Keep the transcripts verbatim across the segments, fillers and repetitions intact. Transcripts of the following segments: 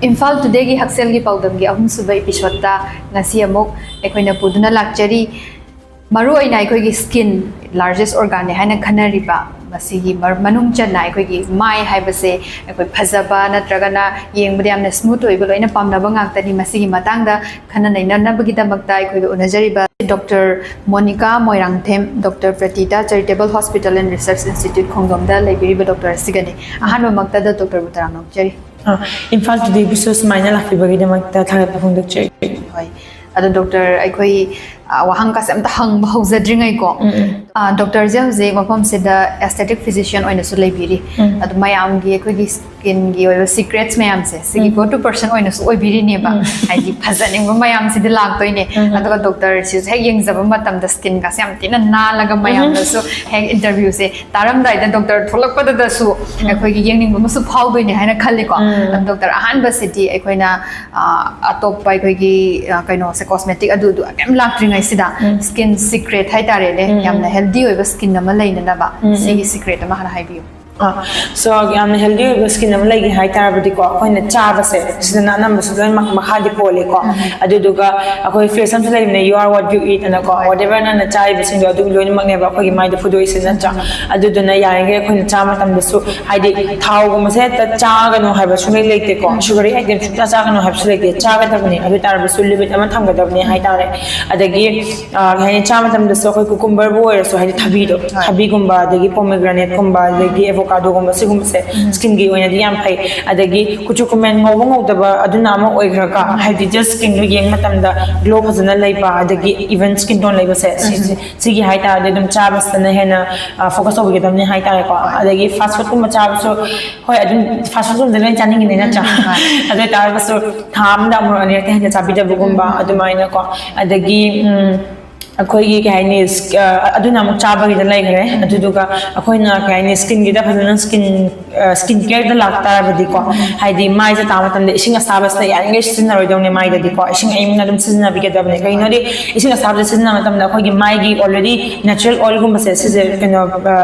ꯏꯝꯐꯥꯜ ꯇꯨꯗꯦꯒꯤ ꯍꯛꯁꯦꯜꯒꯤ ꯄꯥꯎꯗꯝꯒꯤ ꯑꯍꯨꯝꯁꯨꯕ ꯏꯄꯤꯁꯣꯗꯇ ꯉꯁꯤ ꯑꯃꯨꯛ ꯑꯩꯈꯣꯏꯅ ꯄꯨꯗꯨꯅ ꯂꯥꯛꯆꯔꯤ꯫ ꯃꯔꯨꯑꯣꯏꯅ ꯑꯩꯈꯣꯏꯒꯤ skin largest organꯅꯦ ꯍꯥꯏꯅ ꯈꯟꯅꯔꯤꯕ ꯃꯁꯤꯒꯤ ꯃꯔ- ꯃꯅꯨꯡ ꯆꯟꯅ ꯑꯩꯈꯣꯏꯒꯤ ꯃꯥꯏ ꯍꯥꯏꯕꯁꯦ ꯑꯩꯈꯣꯏ ꯐꯖꯕ ꯅꯠꯇ꯭ꯔꯒꯅ ꯌꯦꯡꯕꯗ ꯌꯥꯝꯅ smooth ꯑꯣꯏꯕ ꯂꯣꯏꯅ ꯄꯥꯝꯅꯕ ꯉꯥꯛꯇꯅꯤ꯫ ꯃꯁꯤꯒꯤ ꯃꯇꯥꯡꯗ ꯈꯟꯅ ꯅꯩꯅꯅꯕꯒꯤꯗꯃꯛꯇ ꯑꯩꯈꯣꯏꯒ ꯎꯅꯖꯔꯤꯕ doctor Monica Moirangthem, doctor Pratita Charitable Hospital and Research Institute ꯈꯣꯡꯖꯣꯝꯗ ꯂꯩꯕꯤꯔꯤꯕ ꯗꯣꯛꯇꯔ ꯑꯁꯤꯒꯅꯤ꯫ ꯑꯍꯥꯟꯕꯃꯛꯇꯗ ꯗꯣꯛꯇꯔꯕꯨ ꯇꯔꯥꯝꯅ ꯑꯣꯛꯆꯔꯤ꯫ ꯑ, ꯏꯝꯐꯥꯜ ꯇꯨꯗꯦꯕꯨꯁꯨ ꯁꯨꯃꯥꯏꯅ ꯂꯥꯛꯄꯤꯕꯒꯤꯗꯃꯛꯇ ꯊꯥꯒꯠꯄ ꯐꯣꯡꯗꯣꯛꯆꯔꯤ꯫ ꯍꯣꯏ, ꯑꯗꯣ ꯗꯣꯛꯇꯔ, ꯑꯩꯈꯣꯏ ꯑ, ꯋꯥꯍꯪ ꯀꯥꯁꯦ ꯑꯝꯇ ꯍꯪꯕ ꯍꯧꯖꯗ꯭ꯔꯤꯉꯩꯀꯣ, ꯎꯝ, ꯎꯝ. ꯑ, ꯗꯣꯛꯇꯔꯁꯦ ꯍꯧꯖꯤꯛ ꯃꯐꯝꯁꯤꯗ aesthetic physician ꯑꯣꯏꯅꯁꯨ ꯂꯩꯕꯤꯔꯤ꯫ ꯎꯝ. ꯑꯗꯣ ꯃꯌꯥꯝꯒꯤ ꯑꯩꯈꯣꯏꯒꯤ skinꯒꯤ ꯑꯣꯏꯕ secrets ꯃꯌꯥꯝꯁꯦ ꯁꯤꯒꯤ ꯎꯝ. go to person ꯑꯣꯏꯅꯁꯨ ꯑꯣꯏꯕꯤꯔꯤꯅꯦꯕ꯫ ꯎꯝ. ꯍꯥꯏꯗꯤ ꯐꯖꯅꯤꯡꯕ ꯃꯌꯥꯝꯁꯤꯗꯤ ꯂꯥꯛꯇꯣꯏꯅꯦ꯫ ꯎꯝ. ꯑꯗꯨꯒ ꯗꯣꯛꯇꯔꯁꯤꯁꯨ ꯍꯦꯛ ꯌꯦꯡꯖꯕ ꯃꯇꯝꯗ skinꯒꯥꯁꯦ ꯌꯥꯝ ꯊꯤꯅ ꯅꯥꯜꯂꯒ ꯃꯌꯥꯝꯅꯁꯨ ꯍꯦꯛ interviewꯁꯦ ꯇꯥꯔꯝꯗꯥꯏꯗ ꯗꯣꯛꯇꯔ ꯊꯣꯛꯂꯛꯄꯗꯗꯁꯨ ꯑꯩꯈꯣꯏꯒꯤ ꯌꯦꯡꯅꯤꯡꯕ ꯑꯃꯁꯨ ꯐꯥꯎꯗꯣꯏꯅꯦ ꯍꯥꯏꯅ ꯈꯜꯂꯤꯀꯣ꯫ ꯎꯝ. ꯑꯗꯣ ꯗꯣꯛꯇꯔ, ꯑꯍꯥꯟꯕꯁꯤꯗꯤ ꯑꯩꯈꯣꯏꯅ ꯑ, ꯑꯇꯣꯞꯄ ꯑꯩꯈꯣꯏꯒꯤ ꯑ, ꯀꯩꯅꯣꯁꯦ cosmetic ꯑꯗꯨ ꯑꯗꯨ ꯀꯩꯝ ꯂꯥꯛꯇ꯭ꯔꯤꯉꯩꯁꯤꯗ ꯎꯝ. skin secret ꯍꯥꯏꯇꯥꯔꯦꯅꯦ, ꯎꯝ. ꯌꯥꯝꯅ healthy ꯑꯣꯏꯕ skin ꯑꯃ ꯂꯩꯅꯅꯕ ꯎꯝ. ꯁꯤꯒꯤ secret ꯑꯃ ꯍꯥꯟꯅ ꯍꯥꯏꯕꯤꯌꯨ꯫ ꯑꯥ, so ꯌꯥꯝꯅ healthy ꯑꯣꯏꯕ skin ꯑꯃ ꯂꯩꯒꯦ ꯍꯥꯏꯇꯥꯔꯕꯗꯤꯀꯣ, ꯑꯩꯈꯣꯏꯅ ꯆꯥꯕꯁꯦ ꯁꯤꯗꯅ ꯑꯅꯝꯕꯁꯨ ꯂꯣꯏꯅꯃꯛ ꯃꯈꯥꯗꯤ ꯄꯣꯜꯂꯦꯀꯣ꯫ ꯑꯗꯨꯗꯨꯒ ꯑꯩꯈꯣꯏ phrase ꯑꯃꯁꯨ ꯂꯩꯕꯅꯦ, "You are what you eat" ꯑꯅꯀꯣ, whatever ꯅꯪꯅ ꯆꯥꯔꯤꯕꯁꯤꯡꯗꯣ ꯑꯗꯨꯝ ꯂꯣꯏꯅꯃꯛꯅꯦꯕ ꯑꯩꯈꯣꯏꯒꯤ ꯃꯥꯏꯗ ꯐꯨꯗꯣꯛꯏꯁꯦ, ꯅꯠꯇ꯭ꯔꯥ? ꯑꯗꯨꯗꯨꯅ ꯌꯥꯔꯤꯈꯩ ꯑꯩꯈꯣꯏꯅ ꯆꯥꯕ ꯃꯇꯝꯗꯁꯨ ꯍꯥꯏꯗꯤ ꯊꯥꯎꯒꯨꯝꯕꯁꯦ ꯍꯦꯛꯇ ꯆꯥꯒꯅꯨ ꯍꯥꯏꯕ ꯁꯨꯡꯂꯩ ꯂꯩꯇꯦꯀꯣ, sugary item ꯁꯨꯡꯆꯥ ꯆꯥꯒꯅꯨ ꯍꯥꯏꯕꯁꯨ ꯂꯩꯇꯦ, ꯆꯥꯒꯗꯕꯅꯤ꯫ ꯑꯗꯨ ꯑꯣꯏ ꯇꯥꯔꯒꯁꯨ limit ꯑꯃ ꯊꯝꯒꯗꯕꯅꯤ ꯍꯥꯏꯇꯥꯔꯦ꯫ ꯑꯗꯒꯤ ꯑ, ꯀꯩ ꯍꯥꯏꯅꯤ, ꯆꯥ ꯃꯇꯝꯗꯁꯨ ꯑꯩꯈꯣꯏ cucumberꯕꯨ ꯑꯣꯏꯔꯁꯨ, ꯍꯥꯏꯗꯤ ꯊꯕꯤꯗꯣ, ꯊꯕꯤꯒꯨꯝꯕ, ꯑꯗꯒꯤ pomegranateꯀꯨꯝꯕ, ꯑꯗꯒꯤ avocadoꯒꯨꯝꯕ, ꯁꯤꯒꯨꯝꯕꯁꯦ skinꯒꯤ ꯑꯣꯏꯅꯗꯤ ꯌꯥꯝ ꯐꯩ꯫ ꯑꯗꯒꯤ ꯀꯨꯆꯨ ꯀꯨꯃꯦꯟ ꯉꯧꯕ ꯉꯧꯗꯕ ꯑꯗꯨꯅ ꯑꯃ ꯑꯣꯏꯈ꯭ꯔꯒ, ꯍꯥꯏꯗꯤ just skinꯗꯣ ꯌꯦꯡꯕ ꯃꯇꯝꯗ glow ꯐꯖꯅ ꯂꯩꯕ, ꯑꯗꯒꯤ even skin tone ꯂꯩꯕꯁꯦ, ꯁꯤꯁꯦ, ꯁꯤꯒꯤ ꯍꯥꯏꯇꯥꯔꯗꯤ ꯑꯗꯨꯝ ꯆꯥꯕꯁꯤꯗꯅ ꯍꯦꯟꯅ focus ꯇꯧꯕꯤꯒꯗꯕꯅꯤ ꯍꯥꯏꯇꯥꯔꯦꯀꯣ꯫ ꯑꯗꯒꯤ fast foodꯀꯨꯝꯕ ꯆꯥꯕꯁꯨ, ꯍꯣꯏ, ꯑꯗꯨꯝ fast foodꯀꯨꯝꯕꯁꯦ ꯂꯣꯏ ꯆꯥꯅꯤꯡꯉꯤꯅꯦ, ꯅꯠꯇ꯭ꯔꯥ? ꯑꯗꯨ ꯑꯣꯏ ꯇꯥꯔꯒꯁꯨ ꯊꯥ ꯑꯃꯗ ꯑꯃꯨꯔꯛ ꯑꯅꯤꯔꯛꯇ ꯍꯦꯟꯅ ꯆꯥꯕꯤꯗꯕꯒꯨꯝꯕ, ꯑꯗꯨꯃꯥꯏꯅꯀꯣ꯫ ꯑꯗꯒꯤ ꯎꯝ, ꯑꯩꯈꯣꯏꯒꯤ ꯀꯩ ꯍꯥꯏꯅꯤ, ꯁ-, ꯑ, ꯑꯗꯨꯅ ꯑꯃꯨꯛ ꯆꯥꯕꯒꯤꯗ ꯂꯩꯈ꯭ꯔꯦ꯫ ꯑꯗꯨꯗꯨꯒ ꯑꯩꯈꯣꯏꯅ ꯀꯩ ꯍꯥꯏꯅꯤ, ꯁ꯭ꯀꯤꯟꯒꯤꯗ ꯐꯖꯅ ꯁ꯭ꯀꯤꯟ, ꯑ, ꯁ꯭ꯀꯤꯟ ꯀꯦꯌꯔꯗ ꯂꯥꯛꯇꯥꯔꯕꯗꯤꯀꯣ, ꯍꯥꯏꯗꯤ ꯃꯥꯏꯁꯦ ꯇꯥꯕ ꯃꯇꯝꯗ ꯏꯁꯤꯡ ꯑꯁꯥꯕꯁꯤꯅ ꯌꯥꯔꯤꯉꯩ ꯁꯤꯖꯤꯟꯅꯔꯣꯏꯗꯧꯅꯦ ꯃꯥꯏꯗꯗꯤꯀꯣ꯫ ꯏꯁꯤꯡ ꯑꯏꯪꯕꯅ ꯑꯗꯨꯝ ꯁꯤꯖꯤꯟꯅꯕꯤꯒꯗꯕꯅꯦ꯫ ꯀꯩꯒꯤꯅꯣꯗꯤ ꯏꯁꯤꯡ ꯑꯁꯥꯕꯁꯦ ꯁꯤꯖꯤꯟꯅꯕ ꯃꯇꯝꯗ ꯑꯩꯈꯣꯏꯒꯤ ꯃꯥꯏꯒꯤ already natural oil ꯒꯨꯝꯕꯁꯦ ꯁꯤꯁꯦ ꯀꯩꯅꯣ, ꯑ,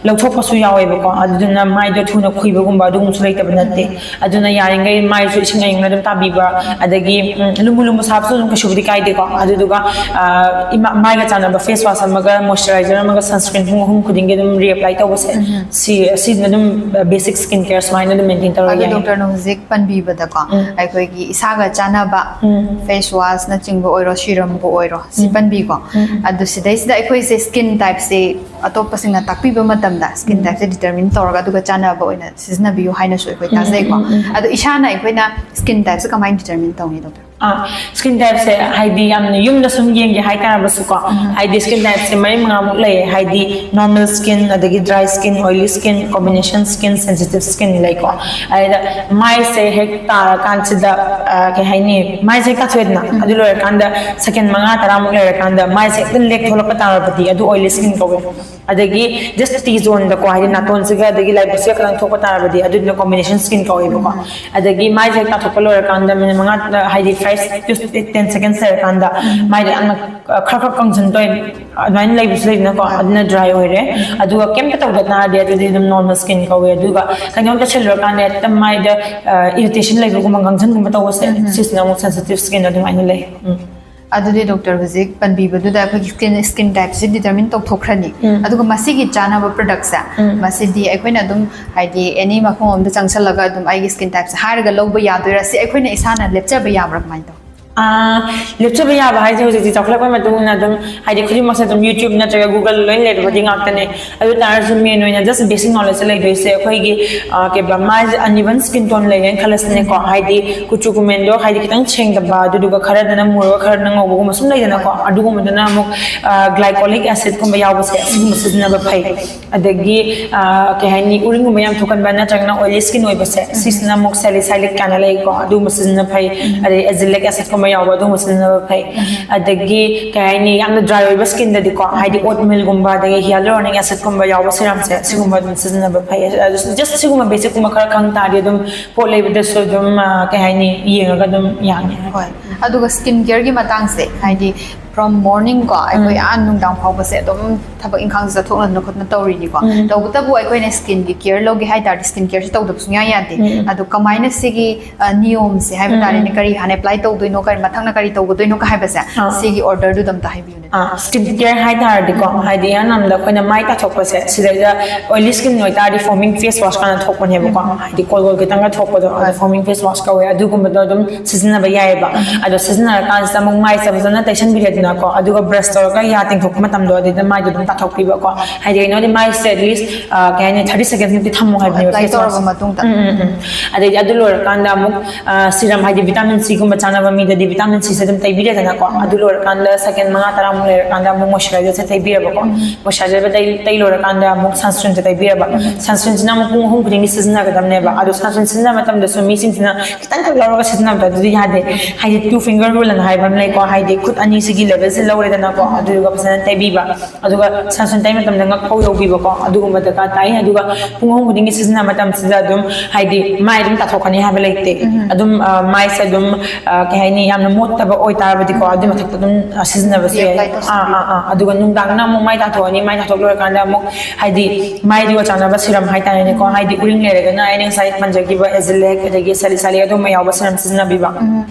ꯂꯧꯊꯣꯛꯄꯁꯨ ꯌꯥꯎꯋꯦꯕꯀꯣ꯫ ꯑꯗꯨꯗꯨꯅ ꯃꯥꯏꯗꯣ ꯊꯨꯅ ꯈꯨꯏꯕꯒꯨꯝꯕ ꯑꯗꯨꯒꯨꯝꯕꯁꯨ ꯂꯩꯇꯕ ꯅꯠꯇꯦ꯫ ꯑꯗꯨꯅ ꯌꯥꯔꯤꯉꯩ ꯃꯥꯏꯁꯨ ꯏꯁꯤꯡ ꯑꯏꯪꯕꯅ ꯑꯗꯨꯝ ꯇꯥꯕꯤꯕ, ꯑꯗꯒꯤ, ꯎꯝ, ꯂꯨꯝꯕꯨ ꯂꯨꯝꯕꯨ ꯁꯥꯕꯁꯨ ꯑꯗꯨꯝ ꯀꯩꯁꯨꯕꯨꯗꯤ ꯀꯥꯏꯗꯦꯀꯣ꯫ ꯑꯗꯨꯗꯨꯒ, ꯑ, ꯏꯃꯥ-, ꯃꯥꯏꯒ ꯆꯥꯟꯅꯕ face wash ꯑꯃꯒ moisturizer ꯑꯃꯒ sunscreen ꯄꯨꯡ ꯑꯍꯨꯝ ꯈꯨꯗꯤꯡꯒꯤ ꯑꯗꯨꯝ reapply ꯇꯧꯕꯁꯦ, ꯁꯤ, ꯁꯤꯅ ꯑꯗꯨꯝ, ꯑ, basic skin care ꯁꯨꯃꯥꯏꯅ ꯑꯗꯨꯝ maintain ꯇꯧꯔ ꯑꯗꯣ ꯌꯥꯏ꯫ ꯗꯣꯛꯇꯔꯅ ꯍꯧꯖꯤꯛ ꯄꯟꯕꯤꯕꯗꯀꯣ, ꯎꯝ꯫ ꯑꯩꯈꯣꯏꯒꯤ ꯏꯁꯥꯒ ꯆꯥꯟꯅꯕ ꯎꯝ꯫ Face wash ꯅꯆꯤꯡꯕ ꯑꯣꯏꯔꯣ, serumꯕꯨ ꯑꯣꯏꯔꯣ, ꯁꯤ ꯎꯝ꯫ ꯄꯟꯕꯤꯀꯣ꯫ ꯎꯝ꯫ ꯑꯗꯨ ꯁꯤꯗꯩꯁꯤꯗ ꯑꯩꯈꯣꯏꯁꯦ skin typeꯁꯦ ꯑꯇꯣꯞꯄꯁꯤꯡꯅ ꯇꯥꯛꯄꯤꯕ ꯃꯇꯝꯗ skin ꯎꯝ꯫ Typeꯁꯦ determine ꯇꯧꯔꯒ ꯑꯗꯨꯒ ꯆꯥꯟꯅꯕ ꯑꯣꯏꯅ ꯁꯤꯖꯤꯟꯅꯕꯤꯌꯨ ꯍꯥꯏꯅꯁꯨ ꯑꯩꯈꯣꯏ ꯎꯝ, ꯇꯥꯖꯩꯀꯣ꯫ ꯎꯝ, ꯎꯝ꯫ ꯑꯗꯣ ꯏꯁꯥꯅ ꯑꯩꯈꯣꯏꯅ skin typeꯁꯦ ꯀꯃꯥꯏꯅ determine ꯇꯧꯅꯤ, ꯗꯣꯛꯇꯔ? ꯑꯥ, skin typeꯁꯦ ꯍꯥꯏꯗꯤ ꯌꯥꯝꯅ ꯌꯨꯝꯗ ꯁꯨꯝ ꯌꯦꯡꯒꯦ ꯍꯥꯏꯇꯥꯔꯕꯁꯨꯀꯣ, ꯎꯝ꯫ ꯍꯥꯏꯗꯤ skin typeꯁꯦ ꯃꯔꯤ ꯃꯉꯥꯃꯨꯛ ꯂꯩꯌꯦ꯫ ꯍꯥꯏꯗꯤ normal skin, ꯑꯗꯒꯤ dry skin, oily skin, combination skin, sensitive skin ꯂꯩꯀꯣ꯫ ꯑꯗꯩꯗ ꯃꯥꯏꯁꯦ ꯍꯦꯛ ꯇꯥꯔꯀꯥꯟꯁꯤꯗ, ꯑ, ꯀꯩ ꯍꯥꯏꯅꯤ, ꯃꯥꯏꯁꯦ ꯍꯦꯛ ꯇꯥꯊꯣꯛꯑꯦꯗꯅ, ꯎꯝ꯫ ꯑꯗꯨ ꯂꯣꯏꯔꯀꯥꯟꯗ second ꯃꯉꯥ ꯇꯔꯥꯃꯨꯛ ꯂꯩꯔꯀꯥꯟꯗ ꯃꯥꯏꯁꯦ ꯍꯦꯛꯇ ꯂꯦꯛ ꯊꯣꯛꯂꯛꯄ ꯇꯥꯔꯕꯗꯤ ꯑꯗꯨ oily skin ꯀꯧꯋꯦ꯫ ꯑꯗꯒꯤ just T zoneꯗꯀꯣ, ꯍꯥꯏꯗꯤ ꯅꯥꯇꯣꯟꯁꯤꯒ ꯑꯗꯒꯤ ꯂꯥꯏꯕꯛꯁꯤꯒ ꯈꯇꯪ ꯊꯣꯛꯄ ꯇꯥꯔꯕꯗꯤ ꯑꯗꯨꯗꯨꯅ combination skin ꯀꯧꯋꯦꯕꯀꯣ꯫ ꯎꯝ꯫ ꯑꯗꯒꯤ ꯃꯥꯏꯁꯦ ꯍꯦꯛ ꯇꯥꯊꯣꯛꯄ ꯂꯣꯏꯔꯀꯥꯟꯗ minute ꯃꯉꯥ, ꯍꯥꯏꯗꯤ five to ten seconds ꯂꯩꯔꯀꯥꯟꯗ ꯎꯝ꯫ ꯃꯥꯏꯗ ꯌꯥꯝꯅ ꯈꯔ ꯈꯔ ꯀꯪꯁꯤꯟ ꯇꯧꯋꯦ, ꯑꯗꯨꯃꯥꯏꯅ ꯂꯩꯕꯁꯨ ꯂꯩꯗꯅꯀꯣ, ꯍꯣꯏ꯫ ꯑꯗꯨꯅ dry ꯑꯣꯏꯔꯦ꯫ ꯎꯝ꯫ ꯑꯗꯨꯒ ꯀꯩꯝꯇ ꯇꯧꯗ ꯇꯥꯔꯗꯤ ꯑꯗꯨꯗꯤ ꯑꯗꯨꯝ normal skin ꯀꯧꯋꯦ꯫ ꯑꯗꯨꯒ ꯀꯩꯅꯣꯝꯇ ꯁꯤꯜꯂꯨꯔꯀꯥꯟꯗ ꯍꯦꯛꯇ ꯃꯥꯏꯗ, ꯑ, irritation ꯂꯩꯕꯒꯨꯝꯕ, ꯉꯥꯡꯁꯟꯒꯨꯝꯕ ꯇꯧꯕꯁꯦ, ꯎꯝ, ꯎꯝ꯫ ꯁꯤꯁꯤꯅ ꯑꯃꯨꯛ sensitive skin ꯑꯗꯨꯃꯥꯏꯅ ꯂꯩ꯫ ꯎꯝ꯫ ꯑꯗꯨꯗꯤ ꯗꯣꯛꯇꯔ ꯍꯧꯖꯤꯛ ꯄꯟꯕꯤꯕꯗꯨꯗ ꯑꯩꯈꯣꯏꯒꯤ skin, skin typeꯁꯦ determine ꯇꯧꯊꯣꯛꯈ꯭ꯔꯅꯤ꯫ ꯎꯝ꯫ ꯑꯗꯨꯒ ꯃꯁꯤꯒꯤ ꯆꯥꯅꯕ productꯁꯦ, ꯎꯝ꯫ ꯃꯁꯤꯗꯤ ꯑꯩꯈꯣꯏꯅ ꯑꯗꯨꯝ ꯍꯥꯏꯗꯤ any ꯃꯐꯝ ꯑꯃꯗ ꯆꯪꯁꯜꯂꯒ ꯑꯗꯨꯝ ꯑꯩꯒꯤ skin typeꯁꯦ ꯍꯥꯏꯔꯒ ꯂꯧꯕ ꯌꯥꯗꯣꯏꯔꯥ? ꯁꯤ ꯑꯩꯈꯣꯏꯅ ꯏꯁꯥꯅ ꯂꯦꯞꯆꯕ ꯌꯥꯕ꯭ꯔꯥ? ꯀꯃꯥꯏꯅ ꯇꯧ? ꯑꯥ, ꯂꯦꯞꯆꯕ ꯌꯥꯕ ꯍꯥꯏꯁꯦ ꯍꯧꯖꯤꯛꯇꯤ ꯆꯥꯎꯈꯠꯂꯛꯄꯒꯤ ꯃꯇꯨꯡ ꯏꯟꯅ ꯑꯗꯨꯝ, ꯍꯥꯏꯗꯤ, ꯈꯨꯗꯤꯡꯃꯛꯁꯦ ꯑꯗꯨꯝ YouTube ꯅꯠꯇ꯭ꯔꯒ Google ꯂꯣꯏ ꯂꯩꯔꯕꯗꯤ ꯎꯝ꯫ ꯉꯥꯛꯇꯅꯦ꯫ ꯑꯗꯨ ꯇꯥꯔꯁꯨ main ꯑꯣꯏꯅ just basic knowledge ꯂꯩꯗꯣꯏꯁꯦ ꯑꯩꯈꯣꯏꯒꯤ, ꯑ, ꯀꯩꯕ, ꯃꯥꯏꯁꯦ uneven skin tone ꯂꯩꯔꯦꯅ ꯈꯜꯂꯁꯤꯅꯦꯀꯣ, ꯎꯝ꯫ ꯍꯥꯏꯗꯤ ꯀꯨꯆꯨ ꯀꯨꯃꯦꯟꯗꯣ ꯍꯥꯏꯗꯤ ꯈꯤꯇꯪ ꯁꯦꯡꯗꯕ, ꯑꯗꯨꯗꯨꯒ ꯈꯔꯗꯅ ꯃꯨꯔꯒ ꯈꯔꯗꯅ ꯉꯧꯕꯒꯨꯝꯕ ꯁꯨꯝ ꯂꯩꯗꯅꯀꯣ, ꯍꯣꯏ꯫ ꯑꯗꯨꯒꯨꯝꯕꯗꯨꯅ ꯑꯃꯨꯛ, ꯑ, glycolic acidꯀꯨꯝꯕ ꯌꯥꯎꯕꯁꯦ ꯁꯤꯒꯨꯝꯕ ꯁꯤꯖꯤꯟꯅꯕ ꯐꯩ꯫ ꯑꯗꯒꯤ, ꯑ, ꯀꯩ ꯍꯥꯏꯅꯤ, ꯎꯔꯤꯡꯒꯨꯝꯕ ꯌꯥꯝ ꯊꯣꯛꯀꯟꯕ ꯅꯠꯇ꯭ꯔꯒꯅ oily skin ꯑꯣꯏꯕꯁꯦ, ꯎꯝ꯫ ꯁꯤꯁꯤꯅ ꯑꯃꯨꯛ salicylic ꯀꯥꯏꯅ ꯂꯩꯀꯣ, ꯑꯗꯨꯒꯨꯝꯕ ꯁꯤꯖꯤꯟꯅꯕ ꯐꯩ꯫ ꯎꯝ꯫ ꯑꯗꯩ azelaic acidꯀꯨꯝꯕ ꯌꯥꯎꯕ ꯑꯗꯨꯒꯨꯝꯕ ꯁꯤꯖꯤꯟꯅꯕ ꯐꯩ꯫ ꯑꯗꯒꯤ ꯀꯩ ꯍꯥꯏꯅꯤ, ꯌꯥꯝꯅ ꯗ꯭ꯔꯥꯏ ꯑꯣꯏꯕ ꯁ꯭ꯀꯤꯟꯗꯗꯤꯀꯣ, ꯍꯥꯏꯗꯤ ꯑꯣꯠ ꯃꯤꯜꯒꯨꯝꯕ ꯑꯗꯒꯤ ꯍꯤꯌꯥꯂꯨꯔꯣꯅꯤꯛ ꯑꯦꯁꯤꯠꯀꯨꯝꯕ ꯌꯥꯎꯕ ꯁꯤꯔꯝꯁꯦ, ꯁꯤꯒꯨꯝꯕ ꯑꯗꯨꯝ ꯁꯤꯖꯤꯟꯅꯕ ꯐꯩ꯫ ꯖꯁ ꯁꯤꯒꯨꯝꯕ ꯕꯦꯁꯤꯛꯀꯨꯝꯕ ꯈꯔ ꯈꯪ ꯇꯥꯔꯗꯤ ꯑꯗꯨꯝ ꯄꯣꯠ ꯂꯩꯕꯗꯁꯨ ꯑꯗꯨꯝ ꯀꯩ ꯍꯥꯏꯅꯤ, ꯌꯦꯡꯉꯒ ꯑꯗꯨꯝ ꯌꯥꯅꯤ꯫ ꯍꯣꯏ꯫ ꯑꯗꯨꯒ ꯁ꯭ꯀꯤꯟ ꯀꯦꯌꯔꯒꯤ ꯃꯇꯥꯡꯁꯦ, ꯍꯥꯏꯗꯤ from morning ꯀꯣ, ꯑꯩꯈꯣꯏ ꯑꯥ ꯅꯨꯡꯗꯥꯡ ꯐꯥꯎꯕꯁꯦ ꯑꯗꯨꯝ ꯊꯕꯛ ꯏꯪꯈꯥꯡꯁꯦ ꯆꯠꯊꯣꯛꯅꯗꯅ ꯈꯣꯠꯇꯅ ꯇꯧꯔꯤꯅꯤꯀꯣ꯫ ꯇꯧꯕꯇꯕꯨ ꯑꯩꯈꯣꯏꯅ ꯁ꯭ꯀꯤꯟꯒꯤ ꯀꯦꯌꯔ ꯂꯧꯒꯦ ꯍꯥꯏ ꯇꯥꯔꯗꯤ ꯁ꯭ꯀꯤꯟ ꯀꯦꯌꯔꯁꯦ ꯇꯧꯗꯕ ꯁꯨꯡꯌꯥ ꯌꯥꯗꯦ꯫ ꯑꯗꯣ ꯀꯃꯥꯏꯅ ꯁꯤꯒꯤ ꯑ, ꯅꯤꯌꯣꯝꯁꯦ ꯍꯥꯏꯕ ꯇꯥꯔꯦꯅꯦ, ꯀꯔꯤ ꯍꯥꯟꯅ ꯑꯦꯄ꯭ꯂꯥꯏ ꯇꯧꯗꯣꯏꯅꯣ, ꯀꯔꯤ ꯃꯊꯪꯅ ꯀꯔꯤ ꯇꯧꯒꯗꯣꯏꯅꯣ ꯀ ꯍꯥꯏꯕꯁꯦ, ꯁꯤꯒꯤ ꯑꯣꯔꯗꯔꯗꯨꯗ ꯑꯝꯇ ꯍꯥꯏꯕꯤꯌꯨꯅꯦ꯫ ꯁ꯭ꯀꯤꯟ ꯀꯦꯌꯔ ꯍꯥꯏ ꯇꯥꯔꯗꯤꯀꯣ, ꯍꯥꯏꯗꯤ ꯏꯍꯥꯟ ꯍꯥꯟꯕꯗ ꯑꯩꯈꯣꯏꯅ ꯃꯥꯏ ꯇꯥꯊꯣꯛꯄꯁꯦ, ꯁꯤꯗꯩꯗ ꯑꯣꯏꯂꯤ ꯁ꯭ꯀꯤꯟ ꯑꯣꯏꯇꯥꯔꯗꯤ ꯐꯣꯃꯤꯡ ꯐꯦꯁ ꯋꯥꯁ ꯀꯥꯟꯅ ꯊꯣꯛꯄꯅꯦꯕꯀꯣ, ꯍꯥꯏꯗꯤ ꯀꯣꯜ ꯀꯣꯜ ꯈꯤꯇꯪꯒ ꯊꯣꯛꯄꯗꯣ, ꯑꯗꯣ ꯐꯣꯃꯤꯡ ꯐꯦꯁ ꯋꯥꯁ ꯀꯧꯋꯦ꯫ ꯑꯗꯨꯒꯨꯝꯕꯗꯣ ꯑꯗꯨꯝ ꯁꯤꯖꯤꯟꯅꯕ ꯌꯥꯏꯑꯕ꯫ ꯑꯗꯣ ꯁꯤꯖꯤꯟꯅꯔꯀꯥꯟꯁꯤꯗ ꯑꯃꯨꯛ ꯃꯥꯏꯁꯦ ꯐꯖꯅ ꯇꯩꯁꯟꯕꯤꯔꯦꯗꯅꯀꯣ, ꯑꯗꯨꯒ ꯕ꯭ꯔꯁ ꯇꯧꯔꯒ ꯌꯥ ꯇꯦꯡꯊꯣꯛꯄ ꯃꯇꯝꯗꯣ, ꯑꯗꯨꯗ ꯃꯥꯏꯗꯣ ꯑꯗꯨꯝ ꯇꯥꯊꯣꯛꯄꯤꯕꯀꯣ꯫ ꯍꯥꯏꯗꯤ ꯀꯩꯅꯣꯗꯤ ꯃꯥꯏꯁꯦ ꯑꯦꯠꯂꯤꯁ ꯀꯩ ꯍꯥꯏꯅꯤ, ꯊꯥꯔꯇꯤ ꯁꯦꯀꯦꯟꯁꯃꯨꯛꯇꯤ ꯊꯝꯃꯣ ꯍꯥꯏꯕꯅꯦꯕ ꯑꯦꯄ꯭ꯂꯥꯏ ꯐꯦꯁ ꯋꯥꯁ꯫ ꯇꯧꯔꯕ ꯃꯇꯨꯡꯗ꯫ ꯎꯝ ꯎꯝ ꯎꯝ꯫ ꯑꯗꯩꯗꯤ ꯑꯗꯨ ꯂꯣꯏꯔꯀꯥꯟꯗ ꯑꯃꯨꯛ ꯁꯤꯔꯝ, ꯍꯥꯏꯗꯤ ꯚꯤꯇꯥꯃꯤꯟ ꯁꯤꯒꯨꯝꯕ ꯆꯥꯅꯕ ꯃꯤꯗꯗꯤ ꯚꯤꯇꯥꯃꯤꯟ ꯁꯤꯁꯦ ꯑꯗꯨꯝ ꯇꯩꯕꯤꯔꯦꯗꯅꯀꯣ꯫ ꯑꯗꯨ ꯂꯣꯏꯔꯀꯥꯟꯗ ꯁꯦꯀꯦꯟ ꯃꯉꯥ ꯇꯔꯥꯃꯨꯛ ꯂꯩꯔꯀꯥꯟꯗ ꯑꯃꯨꯛ ꯃꯣꯏꯆꯔꯥꯏꯖꯔꯁꯦ ꯇꯩꯕꯤꯔꯕꯀꯣ꯫ ꯃꯣꯏꯆꯔꯥꯏꯖꯔ ꯇꯩ ꯇꯩ ꯂꯣꯏꯔꯀꯥꯟꯗ ꯑꯃꯨꯛ ꯁꯟꯁ꯭ꯀ꯭ꯔꯤꯟꯁꯦ ꯇꯩꯕꯤꯔꯕ꯫ ꯁꯟꯁ꯭ꯀ꯭ꯔꯤꯟꯁꯤꯅ ꯑꯃꯨꯛ ꯄꯨꯡ ꯑꯍꯨꯝ ꯈꯨꯗꯤꯡꯒꯤ ꯁꯤꯖꯤꯟꯅꯒꯗꯕꯅꯦꯕ꯫ ꯑꯗꯣ ꯁꯟꯁ꯭ꯀ꯭ꯔꯤꯟ ꯁꯤꯖꯤꯟꯅꯕ ꯃꯇꯝꯗꯁꯨ ꯃꯤꯁꯤꯡꯁꯤꯅ ꯈꯤꯇꯪꯈꯛ ꯂꯧꯔꯒ ꯁꯤꯖꯤꯟꯅꯕꯗꯣ ꯑꯗꯨꯗꯤ ꯌꯥꯗꯦ꯫ ꯍꯥꯏꯗꯤ ꯇꯨ ꯐꯤꯡꯒꯔ ꯔꯨꯜ ꯑꯅ ꯍꯥꯏꯕ ꯑꯃ ꯂꯩꯀꯣ, ꯍꯥꯏꯗꯤ ꯈꯨꯠ ꯑꯅꯤꯁꯤꯒꯤ ꯂꯦꯚꯦꯜꯁꯦ ꯂꯧꯔꯦꯗꯅꯀꯣ, ꯑꯗꯨꯗꯨꯒ ꯐꯖꯅ ꯇꯩꯕꯤꯕ꯫ ꯑꯗꯨꯒ ꯁꯟꯁ꯭ꯀ꯭ꯔꯤꯟ ꯇꯩ ꯃꯇꯝꯗ ꯉꯛ ꯐꯥꯎ ꯌꯧꯕꯤꯕꯀꯣ, ꯑꯗꯨꯒꯨꯝꯕ ꯗꯔꯀꯥꯔ ꯇꯥꯏ꯫ ꯑꯗꯨꯒ ꯄꯨꯡ ꯑꯍꯨꯝ ꯈꯨꯗꯤꯡꯒꯤ ꯁꯤꯖꯤꯟꯅꯕ ꯃꯇꯝꯁꯤꯗ ꯑꯗꯨꯝ, ꯍꯥꯏꯗꯤ ꯃꯥꯏ ꯑꯗꯨꯝ ꯇꯥꯊꯣꯛꯀꯅꯤ ꯍꯥꯏꯕ ꯂꯩꯇꯦ꯫ ꯑꯗꯨꯝ ꯑ, ꯃꯥꯏꯁꯦ ꯑꯗꯨꯝ ꯑ, ꯀꯩ ꯍꯥꯏꯅꯤ, ꯌꯥꯝꯅ ꯃꯣꯠꯇꯕ ꯑꯣꯏꯇꯥꯔꯕꯗꯤꯀꯣ, ꯑꯗꯨꯏ ꯃꯊꯛꯇ ꯑꯗꯨꯝ ꯑ, ꯁꯤꯖꯤꯟꯅꯕꯁꯨ ꯌꯥꯏ꯫ ꯑꯦꯄ꯭ꯂꯥꯏ ꯇꯧꯁꯤꯟꯕꯤꯌꯨ꯫ ꯑꯥ ꯑꯥ ꯑꯥ꯫ ꯑꯗꯨꯒ ꯅꯨꯡꯗꯥꯡꯗ ꯑꯃꯨꯛ ꯃꯥꯏ ꯇꯥꯊꯣꯛꯑꯅꯤ, ꯃꯥꯏ ꯇꯥꯊꯣꯛ ꯂꯣꯏꯔꯀꯥꯟꯗ ꯑꯃꯨꯛ, ꯍꯥꯏꯗꯤ ꯃꯥꯏꯗꯨꯒ ꯆꯥꯟꯅꯕ ꯁꯤꯔꯝ ꯍꯥꯏꯇꯥꯔꯦꯅꯦꯀꯣ, ꯍꯥꯏꯗꯤ ꯎꯔꯤꯡ ꯂꯩꯔꯒꯅ ꯑꯩꯅ ꯉꯁꯥꯏ ꯄꯟꯖꯈꯤꯕ ꯑꯦꯖꯤꯂꯦꯛ ꯑꯗꯒꯤ ꯁꯦꯂꯤꯁꯥꯏꯂꯤꯛ ꯑꯗꯨꯝꯕ ꯌꯥꯎꯕ ꯁꯤꯔꯝ ꯁꯤꯖꯤꯟꯅꯕꯤꯕ꯫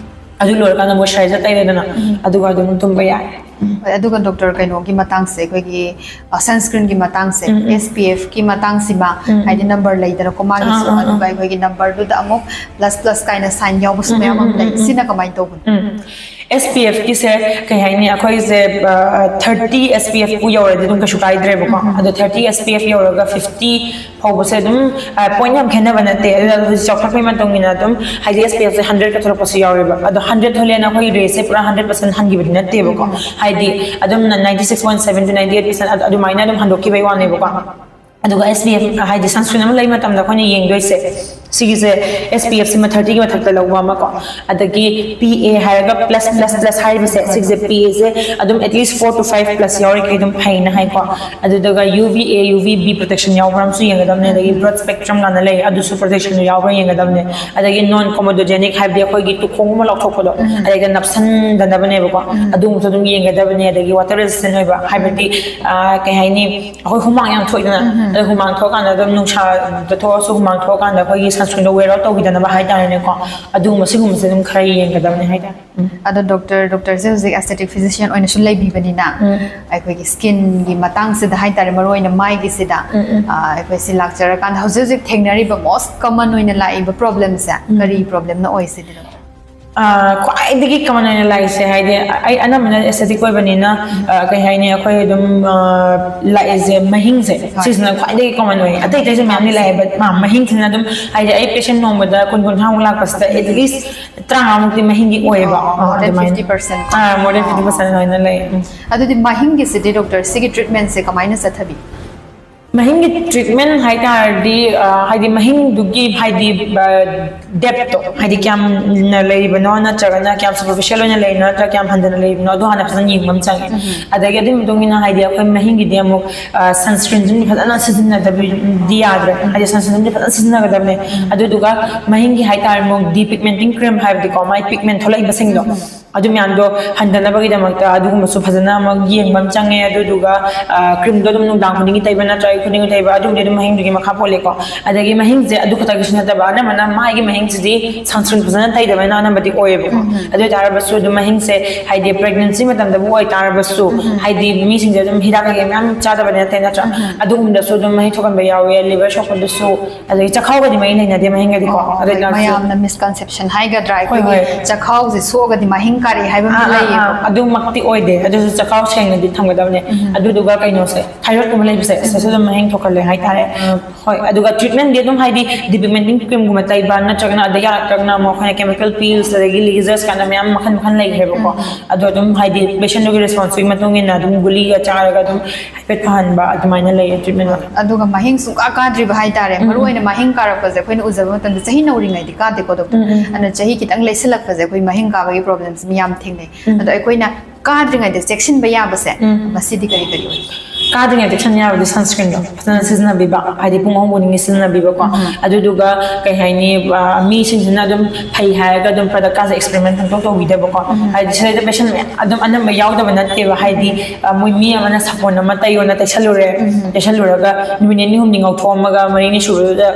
ꯑꯗꯨ ꯂꯣꯏꯔꯀꯥꯟꯗ ꯃꯣꯏꯆꯔꯥꯏꯖꯔ ꯇꯩꯔꯦꯗꯅ, ꯑꯗꯨꯒ ꯑꯗꯨꯝ ꯇꯨꯝꯕ ꯌꯥꯏ꯫ ꯍꯣꯏ, ꯑꯗꯨꯒ ꯗꯣꯛꯇꯔ, ꯀꯩꯅꯣꯒꯤ ꯃꯇꯥꯡꯁꯦ, ꯑꯩꯈꯣꯏꯒꯤ ꯁꯟꯁ꯭ꯀ꯭ꯔꯤꯟꯒꯤ ꯃꯇꯥꯡꯁꯦ, ꯑꯦꯁ ꯄꯤ ꯑꯦꯐꯀꯤ ꯃꯇꯥꯡꯁꯤꯃ, ꯍꯥꯏꯗꯤ ꯅꯝꯕꯔ ꯂꯩꯗꯅꯀꯣ ꯃꯥꯒꯤꯁꯨ, ꯑꯥ, ꯑꯥ, ꯑꯗꯨꯒ ꯑꯩꯈꯣꯏꯒꯤ ꯅꯝꯕꯔꯗꯨꯗ ꯑꯃꯨꯛ ꯄ꯭ꯂꯁ ꯄ꯭ꯂꯁ ꯀꯥꯏꯅ ꯁꯥꯏꯟ ꯌꯥꯎꯕꯁꯨ ꯃꯌꯥꯝ ꯑꯃ ꯂꯩ꯫ ꯁꯤꯅ ꯀꯃꯥꯏꯅ ꯇꯧꯕꯅꯣ? ꯎꯝ꯫ ꯑꯦꯁ ꯄꯤ ꯑꯦꯐꯀꯤꯁꯦ ꯀꯩ ꯍꯥꯏꯅꯤ, ꯑꯩꯈꯣꯏꯁꯦ ꯊꯥꯔꯇꯤ ꯑꯦꯁ ꯄꯤ ꯑꯦꯐꯄꯨ ꯌꯧꯔꯗꯤ ꯑꯗꯨꯝ ꯀꯩꯁꯨ ꯀꯥꯏꯗ꯭ꯔꯦꯕꯀꯣ꯫ ꯑꯗꯣ ꯊꯥꯔꯇꯤ ꯑꯦꯁ ꯄꯤ ꯑꯦꯐ ꯌꯧꯔꯒ ꯐꯤꯐꯇꯤ ꯐꯥꯎꯕꯁꯦ ꯑꯗꯨꯝ ꯄꯣꯏꯟ ꯌꯥꯝ ꯈꯦꯠꯅꯕ ꯅꯠꯇꯦ꯫ ꯑꯗꯨꯅ ꯍꯧꯖꯤꯛ ꯆꯥꯎꯈꯠꯄꯒꯤ ꯃꯇꯨꯡ ꯏꯟꯅ ꯑꯗꯨꯝ, ꯍꯥꯏꯗꯤ ꯑꯦꯁ ꯄꯤ ꯑꯦꯐꯁꯦ ꯍꯟꯗ꯭ꯔꯦꯠꯀ ꯊꯣꯛꯂꯛꯄꯁꯨ ꯌꯥꯎꯔꯦꯕ꯫ ꯑꯗꯣ ꯍꯟꯗ꯭ꯔꯦꯠ ꯊꯣꯛꯂꯛꯑꯦꯅ ꯑꯩꯈꯣꯏꯒꯤ ꯔꯦꯁꯦ ꯄꯨꯔꯥ ꯍꯟꯗ꯭ꯔꯦꯠ ꯄꯥꯔꯁꯦꯟ ꯍꯟꯈꯤꯕꯗꯤ ꯅꯠꯇꯦꯕꯀꯣ꯫ ꯍꯥꯏꯗꯤ ꯑꯗꯨꯝ ninety six point seven two ninety eight percent ꯑꯗꯨꯃꯥꯏꯅ ꯑꯗꯨꯝ ꯍꯟꯗꯣꯛꯈꯤꯕꯒꯤ ꯋꯥꯅꯦꯕꯀꯣ꯫ ꯑꯗꯨꯒ ꯑꯦꯁ ꯄꯤ ꯑꯦꯐ, ꯍꯥꯏꯗꯤ ꯁꯟꯁ꯭ꯀ꯭ꯔꯤꯟ ꯑꯃ ꯂꯩ ꯃꯇꯝꯗ ꯑꯩꯈꯣꯏꯅ ꯌꯦꯡꯗꯣꯏꯁꯦ ꯁꯤꯒꯤꯁꯦ ꯑꯦꯁ ꯄꯤ ꯑꯦꯐ ꯁꯤꯃ ꯊꯥꯔꯇꯤꯒꯤ ꯃꯊꯛꯇ ꯂꯧꯕ ꯑꯃ ꯀꯣ, ꯑꯗꯒꯤ ꯄꯤ ꯑꯦ ꯍꯥꯏꯔꯒ ꯄ꯭ꯂꯁ ꯄ꯭ꯂꯁ ꯄ꯭ꯂꯁ ꯍꯥꯏꯔꯤꯕꯁꯦ, ꯁꯤꯒꯤꯁꯦ ꯄꯤ ꯑꯦꯁꯦ ꯑꯗꯨꯝ at least four to five plus ꯌꯥꯎꯔꯤꯈꯩ ꯑꯗꯨꯝ ꯐꯩꯅ ꯍꯥꯏꯀꯣ꯫ ꯑꯗꯨꯗꯨꯒ U V A, U V B protection ꯌꯥꯎꯕ꯭ꯔꯥ ꯑꯃꯁꯨ ꯌꯦꯡꯒꯗꯕꯅꯦ, ꯑꯗꯒꯤ ꯕ꯭ꯔꯣꯗ ꯁ꯭ꯄꯦꯛꯇ꯭ꯔꯝ ꯀꯥꯟꯗ ꯂꯩ, ꯑꯗꯨꯁꯨ ꯄ꯭ꯔꯣꯇꯦꯛꯁꯟꯗꯣ ꯌꯥꯎꯕ꯭ꯔꯥ ꯌꯦꯡꯒꯗꯕꯅꯦ꯫ ꯑꯗꯒꯤ ꯅꯣꯟ ꯀꯣꯃꯣꯗꯣꯖꯦꯅꯤꯛ ꯍꯥꯏꯕꯗꯤ ꯑꯩꯈꯣꯏꯒꯤ ꯇꯨꯈꯣꯡ ꯑꯃ ꯂꯧꯊꯣꯛꯄꯗꯣ, ꯑꯗꯩꯗ ꯅꯞꯁꯟꯗꯅꯕꯅꯦꯕꯀꯣ, ꯑꯗꯨꯒꯨꯝꯕꯁꯨ ꯑꯗꯨꯝ ꯌꯦꯡꯒꯗꯕꯅꯦ꯫ ꯑꯗꯒꯤ ꯋꯥꯇꯔ ꯔꯦꯁꯤꯁꯇꯦꯟ ꯑꯣꯏꯕ ꯍꯥꯏꯕꯗꯤ, ꯑ, ꯀꯩ ꯍꯥꯏꯅꯤ, ꯑꯩꯈꯣꯏ ꯍꯨꯃꯥꯡ ꯌꯥꯝ ꯊꯣꯛꯏꯗꯅ, ꯑꯗ ꯍꯨꯃꯥꯡ ꯊꯣꯛꯑꯀꯥꯟꯗ ꯑꯗꯨꯝ ꯅꯨꯡꯁꯥꯗ ꯊꯣꯛꯑꯁꯨ ꯍꯨꯃꯥꯡ ꯊꯣꯛꯑꯀꯥꯟꯗ ꯑꯩꯈꯣꯏꯒꯤ ꯁꯟꯁꯀ꯭ꯔꯤꯟꯗꯣ ꯋꯦꯌꯔ ꯑꯥꯎꯠ ꯇꯧꯈꯤꯗꯅꯕ ꯍꯥꯏꯇꯥꯔꯦꯅꯦꯀꯣ, ꯑꯗꯨꯒꯨꯝꯕ ꯁꯤꯒꯨꯝꯕꯁꯦ ꯑꯗꯨꯝ ꯈꯔ ꯌꯦꯡꯒꯗꯕꯅꯦ ꯍꯥꯏꯇꯥꯔꯦ꯫ ꯎꯝ꯫ ꯑꯗꯣ ꯗꯣꯛꯇꯔ, ꯗꯣꯛꯇꯔꯁꯦ ꯍꯧꯖꯤꯛ ꯑꯦꯁꯊꯦꯇꯤꯛ ꯐꯤꯖꯤꯁꯤꯌꯟ ꯑꯣꯏꯅꯁꯨ ꯂꯩꯕꯤꯕꯅꯤꯅ, ꯑꯩꯈꯣꯏꯒꯤ ꯁ꯭ꯀꯤꯟꯒꯤ ꯃꯇꯥꯡꯁꯤꯗ ꯍꯥꯏꯇꯥꯔꯦ, ꯃꯔꯨꯑꯣꯏꯅ ꯃꯥꯏꯒꯤꯁꯤꯗ, ꯑ, ꯑꯩꯈꯣꯏ ꯁꯤ ꯂꯥꯛꯆꯔꯀꯥꯟꯗ ꯍꯧꯖꯤꯛ ꯍꯧꯖꯤꯛ ꯊꯦꯡꯅꯔꯤꯕ ꯃꯣꯁ ꯀꯃꯟ ꯑꯣꯏꯅ ꯂꯥꯛꯏꯕ ꯄ꯭ꯔꯣꯕ꯭ꯂꯦꯝꯁꯦ ꯀꯔꯤ ꯄ꯭ꯔꯣꯕ꯭ꯂꯦꯝꯅ ꯑꯣꯏꯁꯤꯗꯤ ꯗꯣꯛꯇꯔ? ꯑ, ꯈ꯭ꯋꯥꯏꯗꯒꯤ ꯀꯃꯟ ꯑꯣꯏꯅ ꯂꯥꯛꯏꯁꯦ ꯍꯥꯏꯗꯤ ꯑꯩ ꯑꯅꯝꯕꯅ ꯑꯦꯁꯊꯦꯇꯤꯛ ꯑꯣꯏꯕꯅꯤꯅ, ꯑ, ꯀꯩ ꯍꯥꯏꯅꯤ, ꯑꯩꯈꯣꯏ ꯑꯗꯨꯝ, ꯑ, ꯂꯥꯛꯏꯁꯦ ꯃꯍꯤꯡꯁꯦ, ꯁꯤꯁꯤꯅ ꯈ꯭ꯋꯥꯏꯗꯒꯤ ꯀꯃꯟ ꯑꯣꯏ꯫ ꯑꯇꯩ ꯑꯇꯩꯁꯨ ꯃꯌꯥꯝꯗꯤ ꯂꯥꯛꯑꯦ, but ꯃꯥ ꯃꯍꯤꯡꯁꯤꯅ ꯑꯗꯨꯝ, ꯍꯥꯏꯗꯤ ꯑꯩ ꯄꯦꯁꯦꯟ ꯅꯣꯡꯃꯗ ꯀꯨꯟ ꯀꯨꯟꯊ꯭ꯔꯥꯃꯨꯛ ꯂꯥꯛꯄꯁꯤꯗ ꯑꯦꯠꯂꯤꯁ ꯇꯔꯥꯃꯉꯥꯃꯨꯛꯇꯤ ꯃꯍꯤꯡꯒꯤ ꯑꯣꯏꯌꯦꯕ꯫ ꯑꯣ, more than fifty percent. ꯑꯥ, more than fifty percent ꯑꯗꯨꯃꯥꯏꯅ ꯂꯩ꯫ ꯎꯝ꯫ ꯑꯗꯨꯗꯤ ꯃꯍꯤꯡꯒꯤꯁꯤꯗꯤ ꯗꯣꯛꯇꯔ, ꯁꯤꯒꯤ ꯇ꯭ꯔꯤꯠꯃꯦꯟꯁꯦ ꯀꯃꯥꯏꯅ ꯆꯠꯊꯕꯤ? ꯃꯍꯤꯡꯒꯤ ꯇ꯭ꯔꯤꯠꯃꯦꯟ ꯍꯥꯏꯇꯥꯔꯗꯤ, ꯑ, ꯍꯥꯏꯗꯤ ꯃꯍꯤꯡꯗꯨꯒꯤ ꯍꯥꯏꯗꯤ, ꯑ, ꯗꯦꯞꯇꯣ, ꯍꯥꯏꯗꯤ ꯀꯌꯥꯝꯅ ꯂꯩꯔꯤꯕꯅꯣ ꯅꯠꯇ꯭ꯔꯒꯅ ꯀꯌꯥꯝ ꯁꯨꯄꯔꯐꯤꯁꯤꯌꯦꯜ ꯑꯣꯏꯅ ꯂꯩꯔꯤꯅꯣ ꯅꯠꯇ꯭ꯔꯒ ꯀꯌꯥꯝ ꯍꯟꯊꯅ ꯂꯩꯔꯤꯕꯅꯣ, ꯑꯗꯨ ꯍꯥꯟꯅ ꯐꯖꯅ ꯌꯦꯡꯕ ꯑꯃ ꯆꯪꯉꯦ꯫ ꯑꯗꯒꯤ ꯑꯗꯨꯒꯤ ꯃꯇꯨꯡ ꯏꯟꯅ ꯍꯥꯏꯗꯤ ꯑꯩꯈꯣꯏ ꯃꯍꯤꯡꯒꯤꯗꯤ ꯑꯃꯨꯛ, ꯑ, ꯁꯟꯁꯀ꯭ꯔꯤꯟꯁꯤꯡ ꯐꯖꯅ ꯁꯤꯖꯤꯟꯅꯗꯕꯗꯤ ꯌꯥꯗ꯭ꯔꯦ, ꯍꯥꯏꯗꯤ ꯁꯟꯁꯀ꯭ꯔꯤꯟꯁꯤꯡ ꯐꯖꯅ ꯁꯤꯖꯤꯟꯅꯒꯗꯕꯅꯦ꯫ ꯑꯗꯨꯗꯨꯒ ꯃꯍꯤꯡꯒꯤ ꯍꯥꯏꯇꯥꯔꯦ ꯑꯃꯨꯛ ꯗꯤꯄꯤꯒꯃꯦꯟꯇꯤꯡ ꯀ꯭ꯔꯤꯝ ꯍꯥꯏꯕꯗꯤꯀꯣ, ꯃꯥꯏ ꯄꯤꯒꯃꯦꯟ ꯊꯣꯛꯂꯛꯏꯕꯁꯤꯡꯗꯣ, ꯑꯗꯨ ꯃꯌꯥꯝꯗꯣ ꯍꯟꯊꯅꯕꯒꯤꯗꯃꯛꯇ ꯑꯗꯨꯒꯨꯝꯕꯁꯨ ꯐꯖꯅ ꯑꯃꯨꯛ ꯌꯦꯡꯕ ꯑꯃ ꯆꯪꯉꯦ꯫ ꯑꯗꯨꯗꯨꯒ, ꯑ, ꯀ꯭ꯔꯤꯝꯗꯣ ꯑꯗꯨꯝ ꯅꯨꯡꯗꯥꯡ ꯈꯨꯗꯤꯡꯒꯤ ꯇꯩꯕ ꯅꯠꯇ꯭ꯔꯒ ꯑꯌꯨꯛ ꯈꯨꯗꯤꯡꯒꯤ ꯇꯩꯕ, ꯑꯗꯨꯕꯨꯗꯤ ꯑꯗꯨꯝ ꯃꯍꯤꯡꯗꯨꯒꯤ ꯃꯈꯥ ꯄꯣꯜꯂꯦꯀꯣ꯫ ꯑꯗꯒꯤ ꯃꯍꯤꯡꯁꯦ ꯑꯗꯨ ꯈꯛꯇꯒꯤꯁꯨ ꯅꯠꯇꯕ, ꯑꯅꯝꯕꯅ ꯃꯥꯏꯒꯤ ꯃꯍꯤꯡꯁꯤꯗꯤ ꯁꯟꯁꯀ꯭ꯔꯤꯟ ꯐꯖꯅ ꯇꯩꯗꯕꯅ ꯑꯅꯝꯕꯗꯤ ꯑꯣꯏꯌꯦꯕꯀꯣ꯫ ꯑꯗꯨ ꯑꯣꯏꯇꯥꯔꯒꯁꯨ ꯑꯗꯨꯝ ꯃꯍꯤꯡꯁꯦ ꯍꯥꯏꯗꯤ ꯄ꯭ꯔꯦꯒꯅꯦꯟꯁꯤ ꯃꯇꯝꯗꯕꯨ ꯑꯣꯏꯇꯥꯔꯒꯁꯨ, ꯍꯥꯏꯗꯤ ꯃꯤꯁꯤꯡꯁꯦ ꯑꯗꯨꯝ ꯍꯤꯗꯥꯛ ꯀꯩꯀꯩ ꯃꯌꯥꯝ ꯆꯥꯗꯕꯗꯤ ꯅꯠꯇꯦ, ꯅꯠꯇ꯭ꯔꯥ? ꯑꯗꯨꯒꯨꯝꯕꯗꯁꯨ ꯑꯗꯨꯝ ꯃꯍꯤꯡ ꯊꯣꯛꯍꯟꯕ ꯌꯥꯎꯋꯦ꯫ ꯂꯤꯚꯔ ꯁꯣꯛꯄꯗꯁꯨ, ꯑꯗꯒꯤ ꯆꯥꯛꯈꯥꯎꯒꯗꯤ ꯃꯔꯤ ꯂꯩꯅꯗꯦ ꯃꯍꯤꯡꯒꯗꯤꯀꯣ꯫ ꯑꯣ, ꯑꯗꯨ ꯑꯣꯏꯇꯥꯔꯒꯁꯨ ꯃꯌꯥꯝꯅ ꯃꯤꯁꯀꯟꯁꯦꯞꯁꯟ ꯍꯥꯏꯒꯗ꯭ꯔꯥ, ꯍꯣꯏ, ꯑꯩꯈꯣꯏꯒꯤ ꯍꯣꯏ꯫ ꯆꯥꯛꯈꯥꯎꯁꯦ ꯁꯣꯛꯑꯒꯗꯤ ꯃꯍꯤꯡ ꯀꯥꯔꯛꯑꯦ ꯍꯥꯏꯕ ꯑꯃ ꯑꯥ, ꯑꯥ, ꯂꯩꯌꯦꯕꯀꯣ꯫ ꯑꯥ, ꯑꯗꯨꯃꯛꯇꯤ ꯑꯣꯏꯗꯦ, ꯑꯗꯨꯁꯨ ꯆꯈꯥꯎ ꯁꯦꯡꯅꯗꯤ ꯊꯝꯒꯗꯕꯅꯦ꯫ ꯎꯝ꯫ ꯑꯗꯨꯗꯨꯒ ꯀꯩꯅꯣꯁꯦ, ꯊꯥꯏꯔꯣꯏꯗꯀꯨꯝꯕ ꯂꯩꯕꯁꯦ, ꯁꯤꯗꯁꯨ ꯑꯗꯨꯝ ꯃꯍꯤꯡ ꯊꯣꯛꯍꯜꯂꯦ ꯍꯥꯏꯇꯥꯔꯦ꯫ ꯎꯝ꯫ ꯍꯣꯏ, ꯑꯗꯨꯒ ꯇ꯭ꯔꯤꯠꯃꯦꯟꯗꯤ ꯑꯗꯨꯝ, ꯍꯥꯏꯗꯤ, ꯗꯤꯄꯤꯛꯃꯦꯟꯇꯤꯡ ꯀ꯭ꯔꯤꯝꯒꯨꯝꯕ ꯇꯩꯕ, ꯅꯠꯇ꯭ꯔꯒꯅ ꯑꯗ ꯌꯥꯔꯛꯇ꯭ꯔꯒꯅ ꯑꯃꯨꯛ ꯑꯩꯈꯣꯏꯅ ꯀꯦꯃꯤꯀꯦꯜ ꯄꯤꯜꯁ, ꯑꯗꯒꯤ ꯂꯦꯖꯔꯁ ꯀꯥꯏꯅ ꯃꯌꯥꯝ ꯃꯈꯜ ꯃꯈꯜ ꯂꯩꯈ꯭ꯔꯦꯕꯀꯣ꯫ ꯎꯝ꯫ ꯑꯗꯣ ꯑꯗꯨꯝ, ꯍꯥꯏꯗꯤ, ꯄꯦꯁꯦꯟꯗꯨꯒꯤ ꯔꯦꯁꯄꯣꯟꯁꯇꯨꯒꯤ ꯃꯇꯨꯡ ꯏꯟꯅ ꯑꯗꯨꯝ ꯒꯨꯂꯤꯒ ꯆꯥꯔꯒ ꯑꯗꯨꯝ ꯍꯥꯏꯐꯦꯠ ꯐꯍꯟꯕ ꯑꯗꯨꯃꯥꯏꯅ ꯂꯩꯌꯦ ꯇ꯭ꯔꯤꯠꯃꯦꯟ꯫ ꯑꯗꯨꯒ ꯃꯍꯤꯡ ꯁꯨꯡꯀꯥ ꯀꯥꯗ꯭ꯔꯤꯕ ꯍꯥꯏꯇꯥꯔꯦ꯫ ꯎꯝ, ꯃꯔꯨ ꯎꯝ꯫ ꯑꯣꯏꯅ ꯃꯍꯤꯡ ꯀꯥꯔꯛꯄꯁꯦ ꯑꯩꯈꯣꯏꯅ ꯎꯖꯕ ꯃꯇꯝꯗ ꯆꯍꯤ ꯅꯧꯔꯤꯉꯩꯗꯤ ꯀꯥꯗꯦꯀꯣ, ꯗꯣꯛꯇꯔ? ꯎꯝ, ꯎꯝ꯫ ꯑꯗꯨꯅ ꯆꯍꯤ ꯈꯤꯇꯪ ꯂꯩꯁꯤꯜꯂꯛꯄꯁꯦ ꯑꯩꯈꯣꯏ ꯃꯍꯤꯡ ꯀꯥꯕꯒꯤ ꯄ꯭ꯔꯣꯕ꯭ꯂꯦꯝꯁꯦ ꯃꯤ ꯌꯥꯝ ꯊꯦꯡꯅꯩ꯫ ꯎꯝ꯫ ꯑꯗꯣ ꯑꯩꯈꯣꯏꯅ ꯀꯥꯗ꯭ꯔꯤꯉꯩꯗ ꯆꯦꯛꯁꯤꯟꯕ ꯌꯥꯕꯁꯦ, ꯎꯝ꯫ ꯃꯁꯤꯗꯤ ꯀꯔꯤ ꯀꯔꯤ ꯑꯣꯏ? ꯀꯥꯗ꯭ꯔꯤꯉꯩꯗ ꯆꯦꯛꯁꯤꯟ ꯌꯥꯕꯗꯤ sunscreenꯗꯣ ꯐꯖꯅ ꯁꯤꯖꯤꯟꯅꯕꯤꯕ, ꯍꯥꯏꯗꯤ ꯄꯨꯡ ꯑꯍꯨꯝ ꯈꯨꯗꯤꯡꯒꯤ ꯁꯤꯖꯤꯟꯅꯕꯤꯕꯀꯣ꯫ ꯎꯝ꯫ ꯑꯗꯨꯗꯨꯒ ꯀꯩ ꯍꯥꯏꯅꯤ, ꯑ, ꯃꯤꯁꯤꯡꯁꯤꯅ ꯑꯗꯨꯝ ꯐꯩ ꯍꯥꯏꯔꯒ ꯑꯗꯨꯝ ꯄ꯭ꯔꯗꯛꯀꯥꯁꯦ ꯑꯦꯛꯁꯄꯦꯔꯤꯃꯦꯟ ꯄꯪꯇꯧ ꯇꯧꯕꯤꯗꯕꯀꯣ꯫ ꯎꯝ꯫ ꯍꯥꯏꯗꯤ ꯁꯤꯗꯩꯗ ꯄꯦꯁꯦꯟ ꯃꯌꯥꯝ ꯑꯗꯨꯝ ꯑꯅꯝꯕ ꯌꯥꯎꯗꯕ ꯅꯠꯇꯦꯕ꯫ ꯍꯥꯏꯗꯤ, ꯑ, ꯃꯣꯏ ꯃꯤ ꯑꯃꯅ ꯁꯥꯄꯣꯟ ꯑꯃ ꯇꯩꯌꯣꯅ ꯇꯩꯁꯜꯂꯨꯔꯦ꯫ ꯎꯝ꯫ ꯇꯩꯁꯜꯂꯨꯔꯒ ꯅꯨꯃꯤꯠ ꯅꯤꯅꯤ ꯍꯨꯝꯅꯤ ꯉꯧꯊꯣꯛꯑꯝꯃꯒ ꯃꯔꯤꯅꯤ ꯁꯨꯕꯗꯨꯗ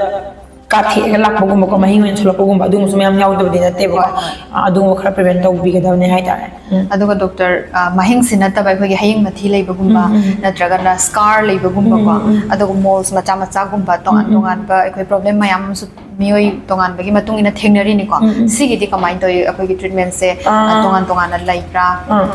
ꯀꯥꯊꯦꯛꯑꯒ ꯂꯥꯛꯄꯒꯨꯝꯕꯀꯣ, ꯃꯍꯤꯡ ꯑꯣꯏꯅ ꯊꯣꯛꯂꯛꯄꯒꯨꯝꯕ, ꯑꯗꯨꯒꯨꯝꯕꯁꯨ ꯃꯌꯥꯝ ꯌꯥꯎꯗꯕꯗꯤ ꯅꯠꯇꯦꯕꯀꯣ꯫ ꯍꯣꯏ, ꯍꯣꯏ꯫ ꯑ, ꯑꯗꯨꯒꯨꯝꯕ ꯈꯔ ꯄ꯭ꯔꯤꯚꯦꯟ ꯇꯧꯕꯤꯒꯗꯕꯅꯦ ꯍꯥꯏꯇꯥꯔꯦ꯫ ꯎꯝ꯫ ꯑꯗꯨꯒ ꯗꯣꯛꯇꯔ, ꯑ, ꯃꯍꯤꯡꯁꯤ ꯅꯠꯇꯕ ꯑꯩꯈꯣꯏꯒꯤ ꯍꯌꯤꯡ ꯃꯊꯤ ꯂꯩꯕꯒꯨꯝꯕ, ꯎꯝ, ꯎꯝ꯫ ꯅꯠꯇ꯭ꯔꯒꯅ ꯁ꯭ꯀꯥꯔ ꯂꯩꯕꯒꯨꯝꯕꯀꯣ, ꯎꯝ, ꯎꯝ, ꯎꯝ꯫ ꯑꯗꯨꯒ ꯃꯣꯜꯁ ꯃꯆꯥ ꯃꯆꯥꯒꯨꯝꯕ, ꯇꯣꯉꯥꯟ ꯎꯝ, ꯎꯝ꯫ ꯇꯣꯉꯥꯟꯕ ꯑꯩꯈꯣꯏ ꯄ꯭ꯔꯣꯕ꯭ꯂꯦꯝ ꯃꯌꯥꯝ ꯑꯃꯁꯨ ꯃꯤꯑꯣꯏ ꯇꯣꯉꯥꯟꯕꯒꯤ ꯃꯇꯨꯡ ꯏꯟꯅ ꯊꯦꯡꯅꯔꯤꯅꯤꯀꯣ꯫ ꯎꯝ, ꯎꯝ꯫ ꯁꯤꯒꯤꯗꯤ ꯀꯃꯥꯏꯅ ꯇꯧꯏ? ꯑꯩꯈꯣꯏꯒꯤ ꯇ꯭ꯔꯤꯠꯃꯦꯟꯁꯦ, ꯑ, ꯑꯥ꯫ ꯇꯣꯉꯥꯟ ꯇꯣꯉꯥꯟꯅ ꯂꯩꯕ꯭ꯔꯥ? ꯑꯥ꯫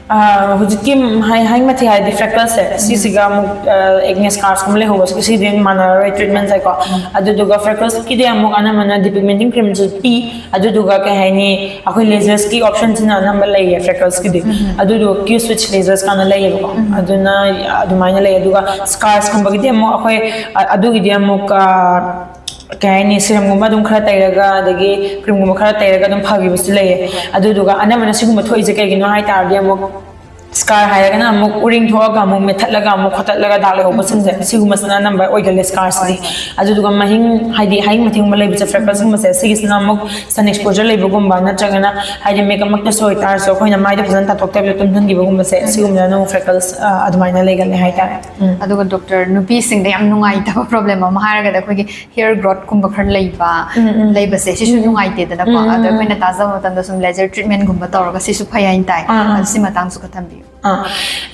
ꯑ, ꯍꯧꯖꯤꯛꯀꯤ ꯍꯥꯏ-, ꯍꯌꯤꯡ ꯃꯊꯤ ꯍꯥꯏꯗꯤ ꯐ꯭ꯔꯦꯀꯜꯁꯁꯦ, ꯎꯝ꯫ ꯁꯤꯁꯤꯒ ꯑꯃꯨꯛ, ꯑ, ꯑꯦꯛꯅꯦ ꯁ꯭ꯀꯥꯔꯁꯀꯨꯝꯕ ꯂꯩꯍꯧꯕꯁꯦ, ꯁꯤꯗꯤ ꯃꯥꯟꯅꯔꯔꯣꯏ ꯇ꯭ꯔꯤꯠꯃꯦꯟꯁꯦꯀꯣ꯫ ꯎꯝ꯫ ꯑꯗꯨꯗꯨꯒ ꯐ꯭ꯔꯦꯀꯜꯁꯀꯤꯗꯤ ꯑꯃꯨꯛ ꯑꯅꯝꯕꯅ ꯗꯤꯄꯤꯛꯃꯦꯟꯇꯤꯡ ꯀ꯭ꯔꯤꯝꯁꯨ ꯄꯤ, ꯑꯗꯨꯗꯨꯒ ꯀꯩ ꯍꯥꯏꯅꯤ, ꯑꯩꯈꯣꯏ ꯂꯦꯖꯔꯁꯀꯤ ꯑꯣꯞꯁꯟꯁꯤꯅ ꯑꯅꯝꯕ ꯂꯩꯌꯦ ꯐ꯭ꯔꯦꯀꯜꯁꯀꯤꯗꯤ꯫ ꯎꯝ꯫ ꯑꯗꯨꯗꯨꯒ ꯀ꯭ꯌꯨ ꯁ꯭ꯋꯤꯠꯆ ꯂꯦꯖꯔꯁ ꯀꯥꯟꯅ ꯂꯩꯌꯦꯕꯀꯣ꯫ ꯎꯝ꯫ ꯑꯗꯨꯅ ꯑꯗꯨꯃꯥꯏꯅ ꯂꯩ꯫ ꯑꯗꯨꯒ ꯁ꯭ꯀꯥꯔꯁꯀꯨꯝꯕꯒꯤꯗꯤ ꯑꯃꯨꯛ ꯑꯩꯈꯣꯏ, ꯑ-, ꯑꯗꯨꯒꯤꯗꯤ ꯑꯃꯨꯛ, ꯑ, ꯀꯩ ꯍꯥꯏꯅꯤ, ꯁꯤꯔꯝꯒꯨꯝꯕ ꯑꯗꯨꯝ ꯈꯔ ꯇꯩꯔꯒ, ꯑꯗꯒꯤ ꯀ꯭ꯔꯤꯝꯒꯨꯝꯕ ꯈꯔ ꯇꯩꯔꯒ ꯑꯗꯨꯝ ꯐꯈꯤꯕꯁꯨ ꯂꯩꯌꯦ꯫ ꯑꯗꯨꯗꯨꯒ ꯑꯅꯝꯕꯅ ꯁꯤꯒꯨꯝꯕ ꯊꯣꯛꯏꯁꯦ ꯀꯩꯒꯤꯅꯣ ꯍꯥꯏ ꯇꯥꯔꯗꯤ, ꯑꯃꯨꯛ ꯁ꯭ꯀꯥꯔ ꯍꯥꯏꯔꯒꯅ ꯑꯃꯨꯛ ꯎꯔꯤꯡ ꯊꯣꯛꯑꯒ ꯑꯃꯨꯛ ꯃꯦꯠꯊꯠꯂꯒ ꯑꯃꯨꯛ ꯈꯣꯠꯇꯠꯂꯒ ꯗꯥꯛ ꯂꯩꯍꯧꯕꯁꯤꯡꯁꯦ, ꯁꯤꯒꯨꯝꯕꯁꯤꯅ ꯑꯅꯝꯕ ꯑꯣꯏꯒꯜꯂꯦ ꯁ꯭ꯀꯥꯔꯁꯤꯗꯤ꯫ ꯍꯣꯏ, ꯍꯣꯏ꯫ ꯑꯗꯨꯗꯨꯒ ꯃꯍꯤꯡ, ꯍꯥꯏꯗꯤ ꯍꯌꯤꯡ ꯃꯊꯤꯒꯨꯝꯕ ꯂꯩꯕꯁꯦ, ꯐ꯭ꯔꯦꯀꯜꯁꯀꯨꯝꯕꯁꯦ, ꯁꯤꯒꯤꯁꯤꯅ ꯑꯃꯨꯛ ꯁꯟ ꯑꯦꯛꯁꯄꯣꯖꯔ ꯂꯩꯕꯒꯨꯝꯕ, ꯅꯠꯇ꯭ꯔꯒꯅ ꯍꯥꯏꯗꯤ ꯃꯦꯀꯞꯃꯛꯇꯁꯨ ꯑꯣꯏꯇꯥꯔꯁꯨ, ꯑꯩꯈꯣꯏꯅ ꯃꯥꯏꯗ ꯐꯖꯅ ꯇꯥꯊꯣꯛꯇꯕꯤꯗ ꯇꯨꯝꯍꯟꯈꯤꯕꯒꯨꯝꯕꯁꯦ, ꯁꯤꯒꯨꯝꯕꯗꯅ ꯑꯃꯨꯛ ꯐ꯭ꯔꯦꯀꯜꯁ, ꯑ, ꯑꯗꯨꯃꯥꯏꯅ ꯂꯩꯒꯜꯂꯦ ꯍꯥꯏꯇꯥꯔꯦ꯫ ꯎꯝ꯫ ꯑꯗꯨꯒ ꯗꯣꯛꯇꯔ, ꯅꯨꯄꯤꯁꯤꯡꯗ ꯌꯥꯝ ꯅꯨꯡꯉꯥꯏꯇꯕ ꯄ꯭ꯔꯣꯕ꯭ꯂꯦꯝ ꯑꯃ ꯍꯥꯏꯔꯒꯗꯤ ꯑꯩꯈꯣꯏꯒꯤ ꯍꯤꯌꯔ ꯒ꯭ꯔꯣꯠꯀꯨꯝꯕ ꯈꯔ ꯂꯩꯕ, ꯎꯝ, ꯎꯝ꯫ ꯂꯩꯕꯁꯦ, ꯁꯤꯁꯨ ꯎꯝ, ꯎꯝ꯫ ꯅꯨꯡꯉꯥꯏꯇꯦꯗꯅꯀꯣ꯫ ꯎꯝ, ꯎꯝ, ꯑꯗꯣ ꯎꯝ꯫ ꯑꯩꯈꯣꯏꯅ ꯇꯥꯖꯕ ꯃꯇꯝꯗ ꯁꯨꯝ ꯂꯦꯖꯔ ꯇ꯭ꯔꯤꯠꯃꯦꯟꯒꯨꯝꯕ ꯇꯧꯔꯒ ꯁꯤꯁꯨ ꯐꯩ ꯍꯥꯏꯅ ꯇꯥꯏ꯫ ꯑꯥ, ꯑꯥ꯫ ꯑꯗꯨ ꯁꯤ ꯃꯇꯥꯡꯁꯨ ꯈꯔ ꯊꯝꯕꯤꯌꯨ꯫ ꯑꯥ,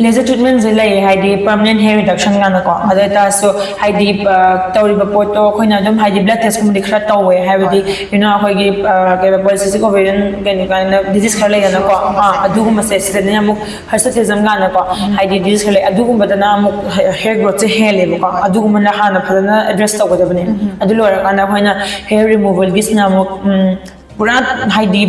ꯂꯦꯖꯔ ꯇ꯭ꯔꯤꯠꯃꯦꯟꯁꯦ ꯂꯩ, ꯍꯥꯏꯗꯤ ꯄꯔꯃꯅꯦꯟ ꯍꯦꯌꯔ ꯔꯤꯗꯛꯁꯟ ꯀꯥꯏꯅꯀꯣ꯫ ꯑꯗꯨ ꯑꯣꯏꯇꯥꯔꯁꯨ ꯍꯥꯏꯗꯤ ꯑ, ꯇꯧꯔꯤꯕ ꯄꯣꯠꯇꯣ ꯑꯩꯈꯣꯏꯅ ꯑꯗꯨꯝ ꯍꯥꯏꯗꯤ ꯕ꯭ꯂꯗ ꯇꯦꯁꯀꯨꯝꯕꯗꯤ ꯈꯔ ꯇꯧꯋꯦ, ꯍꯥꯏꯕꯗꯤ ꯌꯨꯅꯣ ꯑꯩꯈꯣꯏꯒꯤ ꯑ, ꯀꯩꯕ ꯄꯣꯂꯤꯁꯤꯁꯇꯤꯛ ꯑꯣꯕꯦꯔꯤꯌꯟ ꯀꯩꯅꯣ ꯀꯥꯏꯅ ꯗꯤꯖꯤꯁ ꯈꯔ ꯂꯩꯗꯅꯀꯣ꯫ ꯑꯥ, ꯑꯗꯨꯒꯨꯝꯕꯁꯦ ꯁꯤꯗꯅ ꯑꯃꯨꯛ ꯍꯔꯁꯇꯤꯖꯝ ꯀꯥꯏꯅꯀꯣ, ꯍꯥꯏꯗꯤ ꯗꯤꯖꯤꯁ ꯈꯔ ꯂꯩ, ꯑꯗꯨꯒꯨꯝꯕꯗꯅ ꯑꯃꯨꯛ ꯍꯦꯌꯔ ꯒ꯭ꯔꯣꯠꯁꯦ ꯍꯦꯜꯂꯦꯕꯀꯣ꯫ ꯑꯗꯨꯒꯨꯝꯕꯅ ꯍꯥꯟꯅ ꯐꯖꯅ ꯑꯦꯗ꯭ꯔꯦꯁ ꯇꯧꯒꯗꯕꯅꯦ꯫ ꯑꯗꯨ ꯂꯣꯏꯔꯀꯥꯟꯗ ꯑꯩꯈꯣꯏꯅ ꯍꯦꯌꯔ ꯔꯤꯃꯨꯚꯦꯜꯒꯤꯁꯤꯅ ꯑꯃꯨꯛ ꯎꯝ, ꯄꯨꯔꯥ ꯍꯥꯏꯗꯤ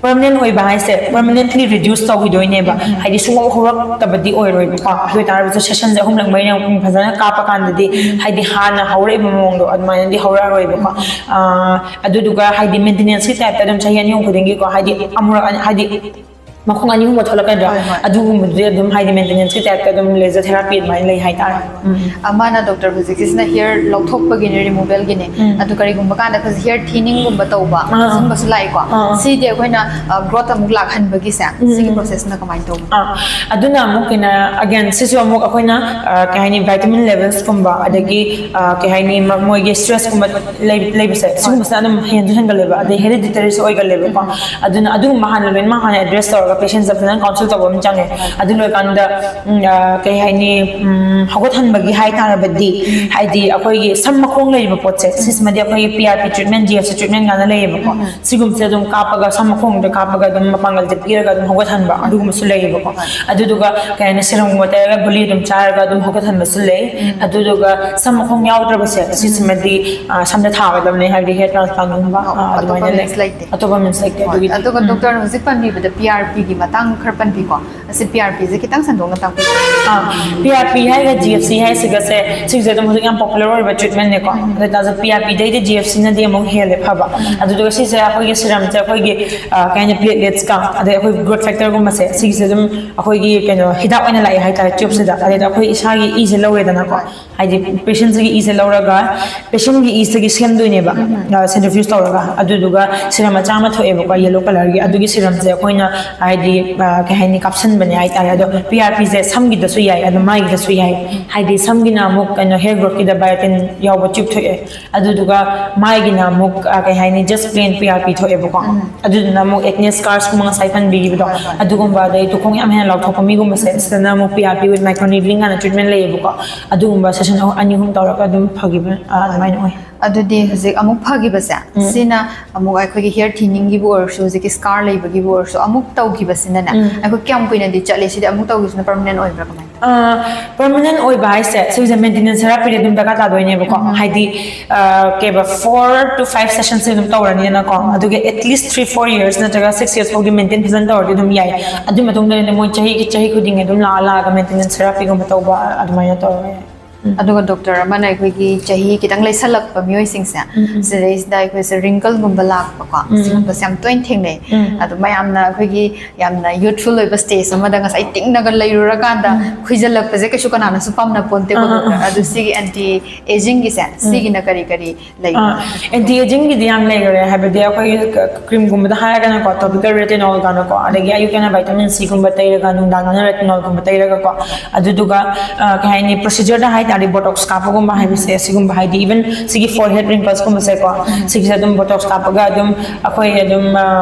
ꯄꯔꯃꯅꯦꯟ ꯑꯣꯏꯕ ꯍꯥꯏꯁꯦ ꯄꯔꯃꯅꯦꯟꯂꯤ ꯔꯤꯗ꯭ꯌꯨꯁ ꯇꯧꯈꯤꯗꯣꯏꯅꯦꯕ꯫ ꯍꯥꯏꯗꯤ ꯁꯨꯡꯍꯧ ꯍꯧꯔꯛꯇꯕꯗꯤ ꯑꯣꯏꯔꯣꯏꯕꯀꯣ꯫ ꯑꯗꯨ ꯑꯣꯏꯇꯥꯔꯒꯁꯨ ꯁꯦꯁꯟꯁꯦ ꯑꯍꯨꯝꯂꯛ ꯃꯔꯤꯔꯛ ꯐꯖꯅ ꯀꯥꯞꯄ ꯀꯥꯟꯗꯗꯤ ꯍꯥꯏꯗꯤ ꯍꯥꯟꯅ ꯍꯧꯔꯛꯏꯕ ꯃꯑꯣꯡꯗꯣ ꯑꯗꯨꯃꯥꯏꯅꯗꯤ ꯍꯧꯔꯛꯑꯔꯣꯏꯕꯀꯣ꯫ ꯑꯥ, ꯑꯗꯨꯗꯨꯒ ꯍꯥꯏꯗꯤ ꯃꯦꯟꯇꯦꯅꯦꯟꯁꯀꯤ ꯇꯥꯏꯞꯇ ꯑꯗꯨꯝ ꯆꯍꯤ ꯑꯅꯤ ꯑꯍꯨꯝ ꯈꯨꯗꯤꯡꯒꯤꯀꯣ, ꯍꯥꯏꯗꯤ ꯑꯃꯨꯔꯛ ꯑꯅꯤ-, ꯍꯥꯏꯗꯤ ꯃꯈꯣꯡ ꯑꯅꯤ ꯑꯍꯨꯝꯒ ꯊꯣꯛꯂꯛꯀꯗ꯭ꯔꯥ, ꯍꯣꯏ, ꯍꯣꯏ꯫ ꯑꯗꯨꯒꯨꯝꯕꯗꯨꯗꯤ ꯑꯗꯨꯝ ꯍꯥꯏꯗꯤ ꯃꯦꯟꯇꯦꯅꯦꯟꯁꯀꯤ ꯇꯥꯏꯞꯇ ꯑꯗꯨꯝ ꯂꯦꯖꯔ ꯊꯦꯔꯥꯄꯤ ꯑꯗꯨꯃꯥꯏꯅ ꯂꯩ ꯍꯥꯏꯇꯥꯔꯦ꯫ ꯎꯝ꯫ ꯑ, ꯃꯥꯅ ꯗꯣꯛꯇꯔ ꯍꯧꯖꯤꯛꯀꯤꯁꯤꯅ ꯍꯤꯌꯔ ꯂꯧꯊꯣꯛꯄꯒꯤꯅꯦ, ꯔꯤꯃꯨꯚꯦꯜꯒꯤꯅꯦ꯫ ꯎꯝ꯫ ꯑꯗꯨ ꯀꯔꯤꯒꯨꯝꯕ ꯀꯥꯟꯗ ꯑꯩꯈꯣꯏꯁꯦ ꯍꯤꯌꯔ ꯊꯤꯅꯤꯡꯒꯨꯝꯕ ꯇꯧꯕ, ꯑꯥ, ꯑꯥ꯫ ꯁꯤꯒꯨꯝꯕꯁꯨ ꯂꯥꯛꯏꯀꯣ꯫ ꯑꯥ, ꯑꯥ꯫ ꯁꯤꯗꯤ ꯑꯩꯈꯣꯏꯅ, ꯑ, ꯒ꯭ꯔꯣꯠ ꯑꯃꯨꯛ ꯂꯥꯛꯍꯟꯕꯒꯤꯁꯦ, ꯎꯝ, ꯁꯤꯒꯤ ꯎꯝ꯫ ꯄ꯭ꯔꯣꯁꯦꯁꯅ ꯀꯃꯥꯏꯅ ꯇꯧꯕꯅꯣ? ꯑꯥ, ꯑꯗꯨꯅ ꯑꯃꯨꯛ ꯀꯩꯅꯣ, ꯑꯒꯦꯟ, ꯁꯤꯁꯨ ꯑꯃꯨꯛ ꯑꯩꯈꯣꯏꯅ, ꯑ, ꯀꯩ ꯍꯥꯏꯅꯤ, ꯚꯥꯏꯇꯥꯃꯤꯟ ꯂꯦꯚꯦꯜꯁꯀꯨꯝꯕ, ꯑꯗꯒꯤ, ꯑ, ꯀꯩ ꯍꯥꯏꯅꯤ, ꯃ-, ꯃꯣꯏꯒꯤ ꯁ꯭ꯇ꯭ꯔꯦꯁꯀꯨꯝꯕ ꯂꯩ-, ꯂꯩꯕꯁꯦ, ꯁꯤꯒꯨꯝꯕꯁꯤꯅ ꯑꯗꯨꯝ ꯍꯦꯟꯁꯨ ꯍꯦꯟꯒꯠꯂꯦꯕ꯫ ꯑꯗꯩ ꯍꯦꯔꯤꯗꯤꯇꯔꯤꯁꯨ ꯑꯣꯏꯒꯜꯂꯦꯕꯀꯣ꯫ ꯑꯗꯨꯅ ꯑꯗꯨꯒꯨꯝꯕ ꯍꯥꯟꯅ ꯂꯣꯏꯅꯃꯛ ꯍꯥꯟꯅ ꯑꯦꯗ꯭ꯔꯦꯁ ꯇꯧꯔꯒ ꯄꯦꯁꯦꯟꯁꯦ ꯐꯖꯅ ꯀꯥꯎꯟꯁꯤꯜ ꯇꯧꯕ ꯑꯃ ꯆꯪꯉꯦ꯫ ꯑꯗꯨ ꯂꯣꯏꯔꯀꯥꯟꯗ, ꯎꯝ, ꯑ, ꯀꯩ ꯍꯥꯏꯅꯤ, ꯎꯝ, ꯍꯧꯒꯠꯍꯟꯕꯒꯤ ꯍꯥꯏ ꯇꯥꯔꯕꯗꯤ, ꯍꯥꯏꯗꯤ ꯑꯩꯈꯣꯏꯒꯤ ꯁꯝ ꯃꯈꯣꯡ ꯂꯩꯔꯤꯕ ꯄꯣꯠꯁꯦ, ꯁꯤꯁꯤꯃꯗꯤ ꯑꯩꯈꯣꯏꯒꯤ ꯄꯤ ꯑꯥꯔ ꯄꯤ treatment, G F C treatment ꯀꯥꯏꯅ ꯂꯩꯌꯦꯕꯀꯣ꯫ ꯁꯤꯒꯨꯝꯕꯁꯦ ꯑꯗꯨꯝ ꯀꯥꯞꯄꯒ ꯁꯝ ꯃꯈꯣꯡꯗ ꯀꯥꯞꯄꯒ ꯑꯗꯨꯝ ꯃꯄꯥꯡꯒꯜꯁꯦ ꯄꯤꯔꯒ ꯑꯗꯨꯝ ꯍꯧꯒꯠꯍꯟꯕ ꯑꯗꯨꯒꯨꯝꯕꯁꯨ ꯂꯩꯌꯦꯕꯀꯣ꯫ ꯑꯗꯨꯗꯨꯒ ꯀꯩ ꯍꯥꯏꯅꯤ, ꯁꯤꯔꯝꯒꯨꯝꯕ ꯇꯩꯔꯒ ꯒꯨꯂꯤ ꯑꯗꯨꯝ ꯆꯥꯔꯒ ꯑꯗꯨꯝ ꯍꯧꯒꯠꯍꯟꯕꯁꯨ ꯂꯩ꯫ ꯑꯗꯨꯗꯨꯒ ꯁꯝ ꯃꯈꯣꯡ ꯌꯥꯎꯗ꯭ꯔꯕꯁꯦ, ꯁꯤꯁꯤꯃꯗꯤ, ꯑ, ꯁꯝꯗ ꯊꯥꯒꯗꯕꯅꯦ, ꯍꯥꯏꯕꯗꯤ ꯍꯦꯌꯔ ꯇ꯭ꯔꯥꯟꯁꯄ꯭ꯂꯥꯟꯒꯨꯝꯕ, ꯑ, ꯑꯇꯣꯞꯄ ꯑꯗꯨꯃꯥꯏꯅ ꯂꯩ꯫ ꯃꯤꯟꯁ ꯂꯩꯇꯦ꯫ ꯑꯇꯣꯞꯄ ꯃꯤꯟꯁ ꯂꯩꯇꯦ꯫ ꯍꯣꯏ, ꯑꯗꯨꯒꯤꯗꯤ꯫ ꯑꯗꯨꯒ ꯗꯣꯛꯇꯔ ꯍꯧꯖꯤꯛ ꯄꯟꯕꯤꯕꯗ ꯄꯤ ꯑꯥꯔ ꯄꯤꯒꯤ ꯃꯇꯥꯡ ꯈꯔ ꯄꯟꯕꯤꯀꯣ꯫ ꯑꯁꯤ ꯄꯤ ꯑꯥꯔ ꯄꯤꯁꯦ ꯈꯤꯇꯪ ꯁꯟꯗꯣꯛꯅ ꯇꯥꯛꯄꯤꯌꯨ꯫ ꯑꯥ, ꯄꯤ ꯑꯥꯔ ꯄꯤ ꯍꯥꯏꯔꯒ ꯖꯤ ꯑꯦꯐ ꯁꯤ ꯍꯥꯏꯁꯤꯒꯁꯦ, ꯁꯤꯒꯤꯁꯦ ꯑꯗꯨꯝ ꯍꯧꯖꯤꯛ ꯌꯥꯝ ꯄꯣꯄꯨꯂꯔ ꯑꯣꯏꯕ ꯇ꯭ꯔꯤꯠꯃꯦꯟꯅꯦꯀꯣ꯫ ꯑꯗꯨ ꯑꯣꯏꯇꯥꯔꯁꯨ ꯄꯤ ꯑꯥꯔ ꯄꯤꯗꯩꯗꯤ ꯖꯤ ꯑꯦꯐ ꯁꯤꯅꯗꯤ ꯑꯃꯨꯛ ꯍꯦꯜꯂꯦ ꯐꯕ꯫ ꯑꯗꯨꯗꯨꯒ ꯁꯤꯁꯦ ꯑꯩꯈꯣꯏꯒꯤ ꯁꯤꯔꯝꯁꯦ ꯑꯩꯈꯣꯏꯒꯤ, ꯑ, ꯀꯩ ꯍꯥꯏꯅꯤ, ꯄ꯭ꯂꯦꯠꯂꯦꯠꯁꯀ ꯑꯗꯩ ꯑꯩꯈꯣꯏ ꯒ꯭ꯔꯣꯠ ꯐꯦꯛꯇꯔꯒꯨꯝꯕꯁꯦ, ꯁꯤꯒꯤꯁꯦ ꯑꯗꯨꯝ ꯑꯩꯈꯣꯏꯒꯤ ꯀꯩꯅꯣ ꯍꯤꯗꯥꯛ ꯑꯣꯏꯅ ꯂꯥꯛꯑꯦ ꯍꯥꯏꯇꯥꯔꯦ, ꯇ꯭ꯌꯨꯕꯁꯤꯗ꯫ ꯑꯗꯩꯗ ꯑꯩꯈꯣꯏ ꯏꯁꯥꯒꯤ ꯏꯁꯦ ꯂꯧꯔꯦꯗꯅꯀꯣ, ꯍꯥꯏꯗꯤ ꯄꯦꯁꯦꯟꯁꯤꯒꯤ ꯏꯁꯦ ꯂꯧꯔꯒ ꯄꯦꯁꯦꯟꯒꯤ ꯏꯁꯤꯒꯤ ꯁꯦꯝꯗꯣꯏꯅꯦꯕ, ꯑ, ꯁꯦꯟꯇ꯭ꯔꯤꯐ꯭ꯌꯨꯁ ꯇꯧꯔꯒ꯫ ꯑꯗꯨꯗꯨꯒ ꯁꯤꯔꯝ ꯃꯆꯥ ꯑꯃ ꯊꯣꯛꯑꯦꯕꯀꯣ, ꯌꯦꯂꯣ ꯀꯂꯔꯒꯤ, ꯑꯗꯨꯒꯤ ꯁꯤꯔꯝꯁꯦ ꯑꯩꯈꯣꯏꯅ ꯍꯥꯏꯗꯤ ꯑ, ꯀꯩ ꯍꯥꯏꯅꯤ, ꯀꯥꯞꯁꯟꯕꯅꯦ ꯍꯥꯏꯇꯥꯔꯦ꯫ ꯑꯗꯣ ꯄꯤ ꯑꯥꯔ ꯄꯤꯁꯦ ꯁꯝꯒꯤꯗꯁꯨ ꯌꯥꯏ, ꯑꯗꯣ ꯃꯥꯏꯒꯤꯗꯁꯨ ꯌꯥꯏ꯫ ꯍꯥꯏꯗꯤ ꯁꯝꯒꯤꯅ ꯑꯃꯨꯛ ꯀꯩꯅꯣ, ꯍꯦꯌꯔ ꯒ꯭ꯔꯣꯠꯀꯤꯗ ꯕꯥꯏꯑꯣꯇꯤꯟ ꯌꯥꯎꯕ ꯇ꯭ꯌꯨꯕ ꯊꯣꯛꯑꯦ, ꯑꯗꯨꯗꯨꯒ ꯃꯥꯏꯒꯤꯅ ꯑꯃꯨꯛ ꯑ, ꯀꯩ ꯍꯥꯏꯅꯤ, just plain P R P ꯊꯣꯛꯑꯦꯕꯀꯣ꯫ ꯑꯗꯨꯗꯨꯅ ꯑꯃꯨꯛ ꯑꯦꯛꯅꯦ ꯁ꯭ꯀꯥꯔꯁꯀꯨꯝꯕ ꯉꯁꯥꯏ ꯄꯟꯕꯤꯈꯤꯕꯗꯣ, ꯑꯗꯨꯒꯨꯝꯕ, ꯑꯗꯩ ꯇꯨꯈꯣꯡ ꯌꯥꯝ ꯍꯦꯟꯅ ꯂꯥꯎꯊꯣꯛꯄ ꯃꯤꯒꯨꯝꯕꯁꯦ, ꯁꯤꯗꯅ ꯑꯃꯨꯛ ꯄꯤ ꯑꯥꯔ ꯄꯤ ꯋꯤꯠ ꯃꯥꯏꯀ꯭ꯔꯣꯅꯤꯗꯂꯤꯡ ꯀꯥꯏꯅ ꯇ꯭ꯔꯤꯠꯃꯦꯟ ꯂꯩꯌꯦꯕꯀꯣ꯫ ꯑꯗꯨꯒꯨꯝꯕ ꯁꯦꯁꯟ ꯑꯅꯤ ꯑꯍꯨꯝ ꯇꯧꯔꯒ ꯑꯗꯨꯝ ꯐꯈꯤꯕ, ꯑ, ꯑꯗꯨꯃꯥꯏꯅ ꯑꯣꯏ꯫ ꯑꯗꯨꯗꯤ ꯍꯧꯖꯤꯛ ꯑꯃꯨꯛ ꯐꯈꯤꯕꯁꯦ, ꯁꯤꯅ ꯑꯃꯨꯛ ꯑꯩꯈꯣꯏꯒꯤ ꯍꯤꯌꯔ ꯊꯤꯅꯤꯡꯒꯤꯕꯨ ꯑꯣꯏꯔꯁꯨ, ꯍꯧꯖꯤꯛꯀꯤ ꯁ꯭ꯀꯥꯔ ꯂꯩꯕꯒꯤꯕꯨ ꯑꯣꯏꯔꯁꯨ, ꯑꯃꯨꯛ ꯇꯧꯈꯤꯕꯁꯤꯅꯅꯦ, ꯑꯩꯈꯣꯏ ꯀꯌꯥꯝ ꯀꯨꯏꯅꯗꯤ ꯆꯠꯂꯤ? ꯁꯤꯗꯤ ꯑꯃꯨꯛ ꯇꯧꯈꯤꯕꯁꯤꯅ ꯄꯔꯃꯅꯦꯟ ꯑꯣꯏꯕ꯭ꯔꯥ, ꯀꯃꯥꯏꯅ? ꯄꯔꯃꯅꯦꯟ ꯑꯣꯏꯕ ꯍꯥꯏꯁꯦ, ꯁꯤꯒꯤꯁꯦ ꯃꯦꯟꯇꯦꯅꯦꯟꯁ ꯊꯦꯔꯥꯄꯤꯗꯤ ꯑꯗꯨꯝ ꯗꯔꯀꯥꯔ ꯇꯥꯗꯣꯏꯅꯦꯕꯀꯣ꯫ ꯍꯥꯏꯗꯤ ꯑ, ꯀꯩꯕ, four to five sessions ꯑꯗꯨꯝ ꯇꯧꯔꯅꯤꯗꯅꯀꯣ꯫ ꯑꯗꯨꯒ at least three four years ꯅꯠꯇ꯭ꯔꯒ six years ꯐꯥꯎꯗꯤ ꯃꯦꯟꯇꯦꯟ ꯐꯖꯅ ꯇꯧꯔꯗꯤ ꯑꯗꯨꯝ ꯌꯥꯏ꯫ ꯑꯗꯨꯒꯤ ꯃꯇꯨꯡꯗ ꯃꯣꯏ ꯆꯍꯤꯒꯤ, ꯆꯍꯤ ꯈꯨꯗꯤꯡꯒꯤ ꯑꯗꯨꯝ ꯂꯥꯛꯑ ꯂꯥꯛꯑꯒ ꯃꯦꯟꯇꯦꯅꯦꯟꯁ ꯊꯦꯔꯥꯄꯤꯒꯨꯝꯕ ꯇꯧꯕ, ꯑꯗꯨꯃꯥꯏꯅ ꯇꯧꯔꯒ ꯌꯥꯏ꯫ ꯑꯗꯨꯒ ꯗꯣꯛꯇꯔ ꯑꯃꯅ ꯑꯩꯈꯣꯏꯒꯤ ꯆꯍꯤ ꯈꯤꯇꯪ ꯂꯩꯁꯜꯂꯛꯄ ꯃꯤꯑꯣꯏꯁꯤꯡꯁꯦ, ꯁꯤꯗꯩꯁꯤꯗ ꯑꯩꯈꯣꯏꯁꯦ ꯔꯤꯡꯀꯜꯒꯨꯝꯕ ꯂꯥꯛꯄꯀꯣ, ꯁꯤꯒꯨꯝꯕꯁꯦ ꯌꯥꯝ ꯇꯣꯏꯅ ꯊꯦꯡꯅꯩ꯫ ꯑꯗꯣ ꯃꯌꯥꯝꯅ ꯑꯩꯈꯣꯏꯒꯤ ꯌꯥꯝꯅ ꯌꯨꯠꯐꯨꯜ ꯑꯣꯏꯕ ꯁ꯭ꯇꯦꯖ ꯑꯃꯗ ꯉꯁꯥꯏ ꯇꯤꯡꯅꯒ ꯂꯩꯔꯨꯔꯀꯥꯟꯗ ꯈꯨꯏꯖꯜꯂꯛꯄꯁꯦ ꯀꯩꯁꯨ ꯀꯅꯥꯅꯁꯨ ꯄꯥꯝꯅ ꯄꯣꯟꯇꯦꯀꯣ, ꯗꯣꯛꯇꯔ꯫ ꯑꯗꯨ ꯁꯤꯒꯤ ꯑꯦꯟꯇꯤ ꯑꯦꯖꯤꯡꯒꯤꯁꯦ, ꯁꯤꯒꯤꯅ ꯀꯔꯤ ꯀꯔꯤ ꯂꯩꯕ? ꯑꯦꯟꯇꯤ ꯑꯦꯖꯤꯡꯒꯤꯗꯤ ꯌꯥꯝ ꯂꯩꯈꯔꯦ, ꯍꯥꯏꯕꯗꯤ ꯑꯩꯈꯣꯏꯒꯤ ꯀ꯭ꯔꯤꯝꯒꯨꯝꯕꯗ ꯍꯥꯏꯔꯒꯅꯀꯣ, ꯇꯣꯄꯤꯀꯦꯜ ꯔꯦꯇꯤꯅꯣꯜ ꯀꯥꯏꯅꯀꯣ, ꯑꯗꯒꯤ ꯑꯌꯨꯛꯇꯅ ꯚꯥꯏꯇꯥꯃꯤꯟ ꯁꯤꯒꯨꯝꯕ ꯇꯩꯔꯒ, ꯅꯨꯡꯗꯥꯡꯗꯅ ꯔꯦꯇꯤꯅꯣꯜꯒꯨꯝꯕ ꯇꯩꯔꯒꯀꯣ꯫ ꯑꯗꯨꯗꯨꯒ ꯑ, ꯀꯩ ꯍꯥꯏꯅꯤ, ꯄ꯭ꯔꯣꯁꯤꯖꯔꯗ ꯍꯥꯏ ꯇꯥꯔꯗꯤ ꯕꯣꯇꯣꯛꯁ ꯀꯥꯞꯄꯒꯨꯝꯕ ꯍꯥꯏꯕꯁꯦ, ꯁꯤꯒꯨꯝꯕ ꯍꯥꯏꯗꯤ ꯏꯚꯟ ꯁꯤꯒꯤ ꯐꯣꯔꯍꯦꯗ ꯔꯤꯡꯀꯜꯁꯀꯨꯝꯕꯁꯦꯀꯣ, ꯁꯤꯒꯤꯁꯦ ꯑꯗꯨꯝ ꯕꯣꯇꯣꯛꯁ ꯀꯥꯞꯄꯒ ꯑꯗꯨꯝ ꯑꯩꯈꯣꯏ ꯑꯗꯨꯝ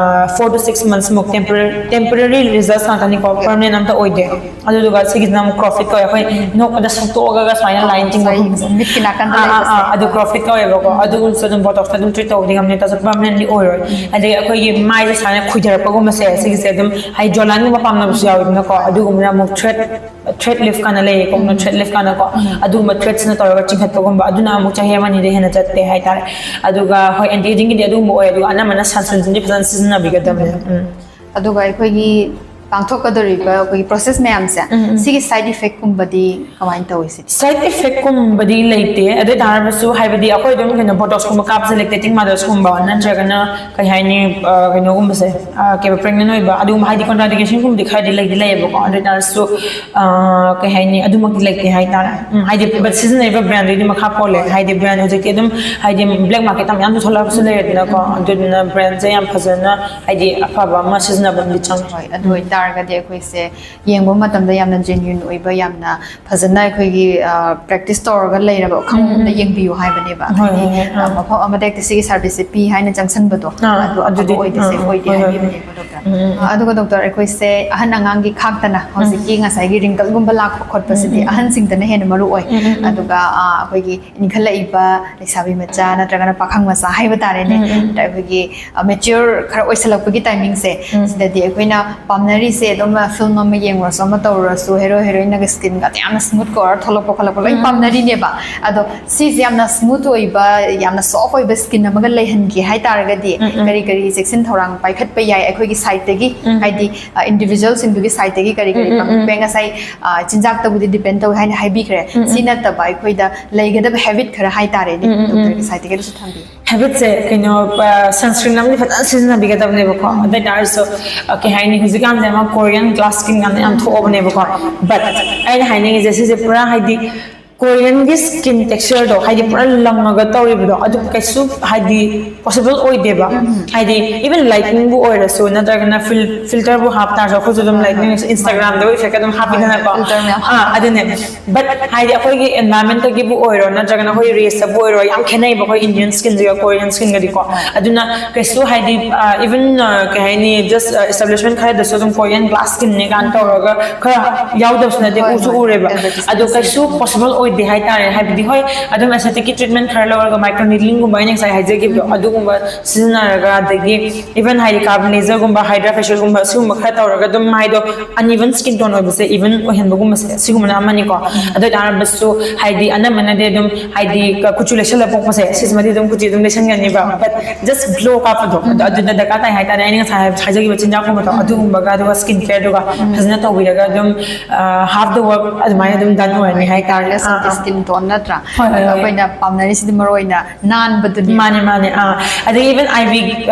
ꯐꯣꯔ ꯇꯨ ꯁꯤꯛꯁ ꯃꯟꯁꯃꯨꯛ ꯇꯦꯝꯄꯔꯔꯤ ꯔꯤꯖꯜꯠꯁ ꯉꯥꯛꯇꯅꯤꯀꯣ, ꯄꯔꯃꯅꯦꯟ ꯑꯝꯇ ꯑꯣꯏꯗꯦ꯫ ꯑꯗꯨꯗꯨꯒ ꯁꯤꯒꯤꯁꯤꯅ ꯑꯃꯨꯛ ꯀ꯭ꯔꯣꯐꯤꯠ ꯀꯧꯋꯦ, ꯑꯩꯈꯣꯏ ꯅꯣꯛꯄꯗ ꯁꯨꯛꯇꯣꯛꯑꯒ ꯁꯨꯃꯥꯏꯅ ꯂꯥꯏꯟ ꯆꯤꯡꯕ꯫ ꯃꯤꯠꯀꯤ ꯅꯥꯀꯟꯗ ꯑꯥ, ꯑꯥ, ꯂꯩꯕꯁꯦ꯫ ꯑꯥ, ꯑꯗꯨ ꯀ꯭ꯔꯣꯐꯤꯠ ꯀꯧꯋꯦꯕꯀꯣ꯫ ꯑꯗꯨꯒꯨꯝꯕꯁꯨ ꯑꯗꯨꯝ ꯕꯣꯇꯣꯛꯁꯇ ꯑꯗꯨꯝ ꯇ꯭ꯔꯤꯠ ꯇꯧꯕꯗꯤ ꯉꯝꯅꯤ, ꯇꯥꯁꯨ ꯄꯔꯃꯅꯦꯟꯠꯂꯤ ꯑꯣꯏꯔꯣꯏ꯫ ꯑꯗꯩ ꯑꯩꯈꯣꯏꯒꯤ ꯃꯥꯏꯁꯦ ꯁꯨꯃꯥꯏꯅ ꯈꯨꯏꯊꯔꯛꯄꯒꯨꯝꯕꯁꯦ, ꯁꯤꯒꯤꯁꯦ ꯑꯗꯨꯝ ꯍꯥꯏꯗꯤ ꯖꯣꯂꯥꯏꯟꯒꯨꯝꯕ ꯄꯥꯝꯅꯕꯁꯨ ꯌꯥꯎꯋꯤꯗꯅꯀꯣ, ꯑꯗꯨꯒꯨꯝꯕꯅ ꯑꯃꯨꯛ ꯊ꯭ꯔꯦꯠ ꯊ꯭ꯔꯦꯠ ꯂꯤꯐ ꯀꯥꯟꯅ ꯂꯩꯌꯦ, ꯀꯣꯛꯅ ꯊ꯭ꯔꯦꯠ ꯂꯤꯐ ꯀꯥꯟꯅꯀꯣ꯫ ꯑꯗꯨꯒꯨꯝꯕ ꯊ꯭ꯔꯦꯠꯁꯤꯅ ꯇꯧꯔꯒ ꯆꯤꯡꯈꯠꯄꯒꯨꯝꯕ, ꯑꯗꯨꯅ ꯑꯃꯨꯛ ꯆꯍꯤ ꯑꯃꯅꯤꯗ ꯍꯦꯟꯅ ꯆꯠꯇꯦ ꯍꯥꯏꯇꯥꯔꯦ꯫ ꯑꯗꯨꯒ ꯍꯣꯏ, ꯑꯦꯟꯇꯤ ꯑꯦꯖꯤꯡꯒꯤꯗꯤ ꯑꯗꯨꯒꯨꯝꯕ ꯑꯣꯏ, ꯑꯗꯨꯒ ꯑꯅꯝꯕꯅ ꯁꯟꯁꯀ꯭ꯔꯤꯟꯁꯤꯡꯗꯤ ꯐꯖꯅ ꯁꯤꯖꯤꯟꯅꯕꯤꯒꯗꯕꯅꯦ꯫ ꯎꯝ꯫ ꯑꯗꯨꯒ ꯑꯩꯈꯣꯏꯒꯤ ꯄꯥꯡꯊꯣꯛꯀꯗꯧꯔꯤꯕ ꯑꯩꯈꯣꯏꯒꯤ ꯄ꯭ꯔꯣꯁꯦꯁ ꯃꯌꯥꯝꯁꯦ, ꯎꯝ, ꯎꯝ꯫ ꯁꯤꯒꯤ ꯁꯥꯏꯠ ꯏꯐꯦꯛꯀꯨꯝꯕꯗꯤ ꯀꯃꯥꯏꯅ ꯇꯧꯏ ꯁꯤꯗꯤ? ꯁꯥꯏꯠ ꯏꯐꯦꯛꯀꯨꯝꯕꯗꯤ ꯂꯩꯇꯦ꯫ ꯑꯗꯨ ꯑꯣꯏ ꯇꯥꯔꯒꯁꯨ, ꯍꯥꯏꯕꯗꯤ, ꯑꯩꯈꯣꯏ ꯑꯗꯨꯝ ꯀꯩꯅꯣ ꯕꯣꯇꯣꯛꯁꯀꯨꯝꯕ ꯀꯥꯞꯄꯁꯦ, ꯂꯦꯛꯇꯦꯇꯤꯡ ꯃꯥꯗꯔꯁꯀꯨꯝꯕ ꯅꯠꯇ꯭ꯔꯒꯅ, ꯀꯩ ꯍꯥꯏꯅꯤ, ꯑ, ꯀꯩꯅꯣꯒꯨꯝꯕꯁꯦ, ꯑ, ꯀꯩꯕ, ꯄ꯭ꯔꯦꯒꯅꯦꯟ ꯑꯣꯏꯕ ꯑꯗꯨꯒꯨꯝꯕ, ꯍꯥꯏꯗꯤ, ꯀꯣꯟꯇ꯭ꯔꯥꯏꯟꯗꯤꯀꯦꯁꯟꯒꯨꯝꯕꯗꯤ ꯈꯔꯗꯤ ꯂꯩꯗꯤ ꯂꯩꯌꯦꯕꯀꯣ꯫ ꯑꯗꯨ ꯑꯣꯏ ꯇꯥꯔꯁꯨ, ꯑ, ꯀꯩ ꯍꯥꯏꯅꯤ, ꯑꯗꯨꯃꯛꯇꯤ ꯂꯩꯇꯦ ꯍꯥꯏꯇꯥꯔꯦ꯫ ꯎꯝ, ꯍꯥꯏꯗꯤ, ꯕꯠ ꯁꯤꯖꯤꯟꯅꯔꯤꯕ ꯕ꯭ꯔꯦꯟꯗꯨꯒꯤ ꯃꯈꯥ ꯄꯣꯜꯂꯦ꯫ ꯍꯥꯏꯗꯤ, ꯕ꯭ꯔꯦꯟ ꯍꯧꯖꯤꯛꯇꯤ ꯑꯗꯨꯝ, ꯍꯥꯏꯗꯤ, ꯕ꯭ꯂꯦꯛ ꯃꯥꯔꯀꯦꯠꯇ ꯃꯌꯥꯝꯁꯨ ꯊꯣꯛꯂꯛꯄꯁꯨ ꯂꯩꯔꯦꯗꯅꯀꯣ꯫ ꯑꯗꯨꯗꯨꯅ ꯕ꯭ꯔꯦꯟꯁꯦ ꯌꯥꯝ ꯐꯖꯅ, ꯍꯥꯏꯗꯤ, ꯑꯐꯕ ꯑꯃ ꯁꯤꯖꯤꯟꯅꯕ ꯑꯃꯗꯤ ꯆꯪꯉꯦ꯫ ꯍꯣꯏ, ꯑꯗꯨ ꯑꯣꯏꯇꯥꯔꯒꯗꯤ ꯑꯩꯈꯣꯏꯁꯦ ꯌꯦꯡꯕ ꯃꯇꯝꯗ ꯌꯥꯝꯅ ꯖꯦꯅ꯭ꯌꯨꯟ ꯑꯣꯏꯕ, ꯌꯥꯝꯅ ꯐꯖꯅ ꯑꯩꯈꯣꯏꯒꯤ ꯄ꯭ꯔꯦꯛꯇꯤꯁ ꯇꯧꯔꯒ ꯂꯩꯔꯕ ꯈꯪꯕꯗ ꯌꯦꯡꯕꯤꯌꯨ ꯍꯥꯏꯕꯅꯦꯕ꯫ ꯍꯣꯏ, ꯍꯥꯏꯗꯤ, ꯍꯣꯏ, ꯍꯣꯏ, ꯑ, ꯑꯥ꯫ ꯃꯐꯝ ꯑꯃꯗ ꯍꯦꯛꯇ ꯁꯤꯒꯤ ꯁꯥꯔꯚꯤꯁꯁꯦ ꯄꯤ ꯍꯥꯏꯅ ꯆꯪꯁꯟꯕꯗꯣ, ꯑꯥ, ꯑꯗꯨ ꯑꯗꯨꯗꯤ, ꯑꯐꯕ ꯑꯣꯏꯗꯦ, ꯑꯥ, ꯁꯦꯐ ꯑꯣꯏꯗꯦ ꯍꯣꯏ, ꯍꯣꯏ, ꯍꯥꯏꯕꯤꯕꯅꯦꯕ ꯗꯣꯛꯇꯔ꯫ ꯑ, ꯑꯗꯨꯒ ꯗꯣꯛꯇꯔ, ꯑꯩꯈꯣꯏꯁꯦ ꯑꯍꯟ ꯑꯉꯥꯡꯒꯤ ꯈꯥꯛꯇꯅ ꯍꯧꯖꯤꯛꯀꯤ ꯉꯁꯥꯏꯒꯤ ꯔꯤꯡꯀꯜꯒꯨꯝꯕ ꯂꯥꯛꯄ ꯈꯣꯠꯄꯁꯤꯗꯤ ꯑꯍꯟꯁꯤꯡꯗꯅ ꯍꯦꯟꯅ ꯃꯔꯨ ꯑꯣꯏ꯫ ꯑꯗꯨꯒ, ꯑ, ꯑꯩꯈꯣꯏꯒꯤ ꯏꯟꯈꯠꯂꯛꯏꯕ ꯂꯩꯁꯥꯕꯤ ꯃꯆꯥ ꯅꯠꯇ꯭ꯔꯒꯅ ꯄꯥꯈꯪ ꯃꯆꯥ ꯍꯥꯏꯕ ꯇꯥꯔꯦꯅꯦ, ꯅꯠꯇ꯭ꯔꯒ ꯑꯩꯈꯣꯏꯒꯤ ꯃꯦꯆ꯭ꯌꯣꯔ ꯈꯔ ꯑꯣꯏꯁꯜꯂꯛꯄꯒꯤ ꯇꯥꯏꯃꯤꯡꯁꯦ, ꯁꯤꯗꯗꯤ ꯑꯩꯈꯣꯏꯅ ꯄꯥꯝꯅꯔꯤꯁꯦ ꯑꯗꯨꯝ ꯐꯤꯂꯝ ꯑꯃ ꯌꯦꯡꯉꯨꯔꯁꯨ, ꯑꯃ ꯇꯧꯔꯨꯔꯁꯨ, ꯍꯦꯔꯣ ꯍꯦꯔꯣꯏꯟꯅꯒ ꯁ꯭ꯀꯤꯟꯒ ꯌꯥꯝꯅ ꯁ꯭ꯃꯨꯠ ꯀꯣ ꯊꯣꯛꯂꯛꯄ ꯈꯣꯠꯂꯛꯄ ꯂꯣꯏ ꯄꯥꯝꯅꯔꯤꯅꯦꯕ꯫ ꯑꯗꯣ ꯁꯤꯁꯦ ꯌꯥꯝꯅ ꯁ꯭ꯃꯨꯠ ꯑꯣꯏꯕ, ꯌꯥꯝꯅ ꯁꯣꯐ ꯑꯣꯏꯕ ꯁ꯭ꯀꯤꯟ ꯑꯃꯒ ꯂꯩꯍꯟꯒꯦ ꯍꯥꯏꯇꯥꯔꯒꯗꯤ ꯀꯔꯤ ꯀꯔꯤ ꯆꯦꯛꯁꯤꯟ ꯊꯧꯔꯥꯡ ꯄꯥꯏꯈꯠꯄ ꯌꯥꯏ ꯑꯩꯈꯣꯏꯒꯤ ꯁꯥꯏꯠꯇꯒꯤ? ꯍꯥꯏꯗꯤ, ꯏꯟꯗꯤꯕꯤꯖꯨꯋꯦꯜꯁꯤꯡꯗꯨꯒꯤ ꯁꯥꯏꯠꯇꯒꯤ ꯀꯔꯤ ꯀꯔꯤ ꯄꯥꯡꯊꯣꯛꯄ ꯌꯥꯏ? ꯉꯁꯥꯏ, ꯑ, ꯆꯤꯟꯖꯥꯛꯇꯕꯨꯗꯤ ꯗꯤꯄꯦꯟ ꯇꯧꯏ ꯍꯥꯏꯅ ꯍꯥꯏꯕꯤꯈ꯭ꯔꯦ꯫ ꯁꯤ ꯅꯠꯇꯕ ꯑꯩꯈꯣꯏꯗ ꯂꯩꯒꯗꯕ ꯍꯦꯕꯤꯠ ꯈꯔ ꯍꯥꯏꯇꯥꯔꯦꯅꯦ, ꯗꯣꯛꯇꯔꯒꯤ ꯁꯥꯏꯠꯇꯒꯤ ꯑꯗꯨꯁꯨ ꯊꯝꯕꯤꯌꯨ꯫ ꯍꯦꯕꯤꯠꯁꯦ, ꯀꯩꯅꯣ, ꯁꯟꯁꯀ꯭ꯔꯤꯟ ꯑꯃꯗꯤ ꯐꯖꯅ ꯁꯤꯖꯤꯟꯅꯕꯤꯒꯗꯕꯅꯦꯕꯀꯣ꯫ ꯑꯗꯨ ꯑꯣꯏ ꯇꯥꯔꯁꯨ, ꯑ, ꯀꯩ ꯍꯥꯏꯅꯤ, ꯍꯧꯖꯤꯛꯀꯥꯟꯁꯦ ꯑꯃ ꯀꯣꯔꯤꯌꯟ ꯒ꯭ꯂꯥꯁ ꯁ꯭ꯀꯤꯟ ꯀꯥꯟꯗ ꯌꯥꯝ ꯊꯣꯛꯑꯕꯅꯦꯕꯀꯣ꯫ ꯕꯠ ꯑꯩꯅ ꯍꯥꯏꯅꯤꯡꯉꯤꯁꯦ, ꯁꯤꯁꯦ ꯄꯨꯔꯥ, ꯍꯥꯏꯗꯤ, ꯀꯣꯔꯤꯌꯟꯒꯤ ꯁ꯭ꯀꯤꯟ ꯇꯦꯛꯁꯆꯔꯗꯣ, ꯍꯥꯏꯗꯤ, ꯄꯨꯔꯥ ꯂꯪꯉꯒ ꯇꯧꯔꯤꯕꯗꯣ, ꯑꯗꯨ ꯀꯩꯁꯨ, ꯍꯥꯏꯗꯤ, ꯄꯣꯁꯤꯕꯜ ꯑꯣꯏꯗꯦꯕ꯫ ꯍꯥꯏꯗꯤ, ꯏꯚꯟ ꯂꯥꯏꯠꯅꯤꯡꯕꯨ ꯑꯣꯏꯔꯁꯨ, ꯅꯠꯇ꯭ꯔꯒꯅ ꯐꯤꯜ-, ꯐꯤꯜꯇꯔꯕꯨ ꯍꯥꯞ ꯇꯥꯔꯁꯨ, ꯑꯩꯈꯣꯏꯁꯨ ꯑꯗꯨꯝ ꯂꯥꯏꯠꯅꯤꯡ, ꯏꯟꯁꯇꯥꯒ꯭ꯔꯥꯝꯗ ꯏꯐꯦꯛ ꯑꯗꯨꯝ ꯍꯥꯞꯄꯤꯗꯅꯀꯣ꯫ ꯐꯤꯜꯇꯔ ꯃꯌꯥꯝ ꯑꯥ, ꯑꯗꯨꯅꯦ꯫ ꯕꯠ ꯍꯥꯏꯗꯤ, ꯑꯩꯈꯣꯏꯒꯤ ꯑꯦꯟꯚꯥꯏꯔꯟꯃꯦꯟꯇꯒꯤꯕꯨ ꯑꯣꯏꯔꯣ, ꯅꯠꯇ꯭ꯔꯒꯅ ꯑꯩꯈꯣꯏ ꯔꯦꯁꯇꯕꯨ ꯑꯣꯏꯔꯣ, ꯌꯥꯝ ꯈꯦꯠꯅꯩꯕ ꯑꯩꯈꯣꯏ ꯏꯟꯗꯤꯌꯟ ꯁ꯭ꯀꯤꯟꯁꯤꯒ ꯀꯣꯔꯤꯌꯟ ꯁ꯭ꯀꯤꯟꯒꯗꯤꯀꯣ꯫ ꯑꯗꯨꯅ ꯀꯩꯁꯨ, ꯍꯥꯏꯗꯤ, ꯏꯚꯟ, ꯀꯩ ꯍꯥꯏꯅꯤ, ꯖꯁ ꯏꯁꯇꯥꯕ꯭ꯂꯤꯁꯃꯦꯟ ꯈꯔꯗꯁꯨ ꯑꯗꯨꯝ ꯀꯣꯔꯤꯌꯟ ꯒ꯭ꯂꯥꯁ ꯁ꯭ꯀꯤꯟꯅꯦ ꯀꯥꯏꯅ ꯇꯧꯔꯒ ꯈꯔ ꯌꯥꯎꯗꯕꯁꯨ ꯅꯠꯇꯦ, ꯎꯁꯨ ꯎꯔꯦꯕ꯫ ꯑꯗꯣ ꯀꯩꯁꯨ ꯄꯣꯁꯤꯕꯜ ꯑꯣꯏꯗꯦ ꯍꯥꯏꯇꯥꯔꯦ꯫ ꯍꯥꯏꯕꯗꯤ ꯍꯣꯏ, ꯑꯗꯨꯝ aesthetic ꯀꯤ treatment ꯈꯔ ꯂꯧꯔꯒ, micro needling ꯒꯨꯝꯕ ꯑꯩꯅ ꯉꯁꯥꯏ ꯍꯥꯏꯖꯈꯤꯕꯗꯣ ꯑꯗꯨꯒꯨꯝꯕ ꯁꯤꯖꯤꯟꯅꯔꯒ, ꯑꯗꯒꯤ even ꯍꯥꯏꯗꯤ carbon laser ꯒꯨꯝꯕ, hydra facial ꯒꯨꯝꯕ, ꯁꯤꯒꯨꯝꯕ ꯈꯔ ꯇꯧꯔꯒ ꯑꯗꯨꯝ ꯃꯥꯏꯗꯣ uneven skin tone ꯑꯣꯏꯕꯁꯦ even ꯑꯣꯏꯍꯟꯕꯒꯨꯝꯕꯁꯦ, ꯁꯤꯒꯨꯝꯕꯅ ꯑꯃꯅꯤꯀꯣ꯫ ꯑꯗꯨ ꯑꯣꯏꯇꯥꯔꯒꯁꯨ ꯍꯥꯏꯗꯤ ꯑꯅꯝꯕꯅꯗꯤ ꯑꯗꯨꯝ ꯍꯥꯏꯗꯤ ꯀ-, ꯀꯨꯆꯨ ꯂꯩꯁꯜꯂ ꯄꯣꯛꯄꯁꯦ, ꯁꯤꯁꯤꯃꯗꯤ ꯑꯗꯨꯝ ꯀꯨꯆꯨ ꯑꯗꯨꯝ ꯂꯩꯁꯟꯒꯅꯤꯕ, but just glow ꯀꯥꯞꯄꯗꯣ ꯑꯗꯨ, ꯑꯗꯨꯗ ꯗꯔꯀꯥꯔ ꯇꯥꯏ ꯍꯥꯏꯇꯥꯔꯦ꯫ ꯑꯩꯅ ꯉꯁꯥꯏ ꯍꯥꯏꯖꯈꯤꯕ ꯆꯤꯟꯖꯥꯛꯀꯨꯝꯕꯗꯣ ꯑꯗꯨꯒꯨꯝꯕꯒ, ꯑꯗꯨꯒ skin care ꯗꯨꯒ ꯐꯖꯅ ꯇꯧꯕꯤꯔꯒ ꯑꯗꯨꯝ half the work ꯑꯗꯨꯃꯥꯏꯅ ꯑꯗꯨꯝ done ꯑꯣꯏꯔꯅꯤ ꯍꯥꯏꯇꯥꯔꯦ꯫ ꯑꯥ, ꯑꯥ꯫ Skin tone ꯅꯠꯇ꯭ꯔꯥ? ꯍꯣꯏ, ꯍꯣꯏ, ꯍꯣꯏ꯫ ꯑꯩꯈꯣꯏꯅ ꯄꯥꯝꯅꯔꯤꯁꯤꯗꯤ ꯃꯔꯨ ꯑꯣꯏꯅ ꯅꯥꯟꯕꯗꯨꯅꯤ꯫ ꯃꯥꯅꯦ, ꯃꯥꯅꯦ꯫ ꯑꯥ, ꯑꯗꯒꯤ even IV,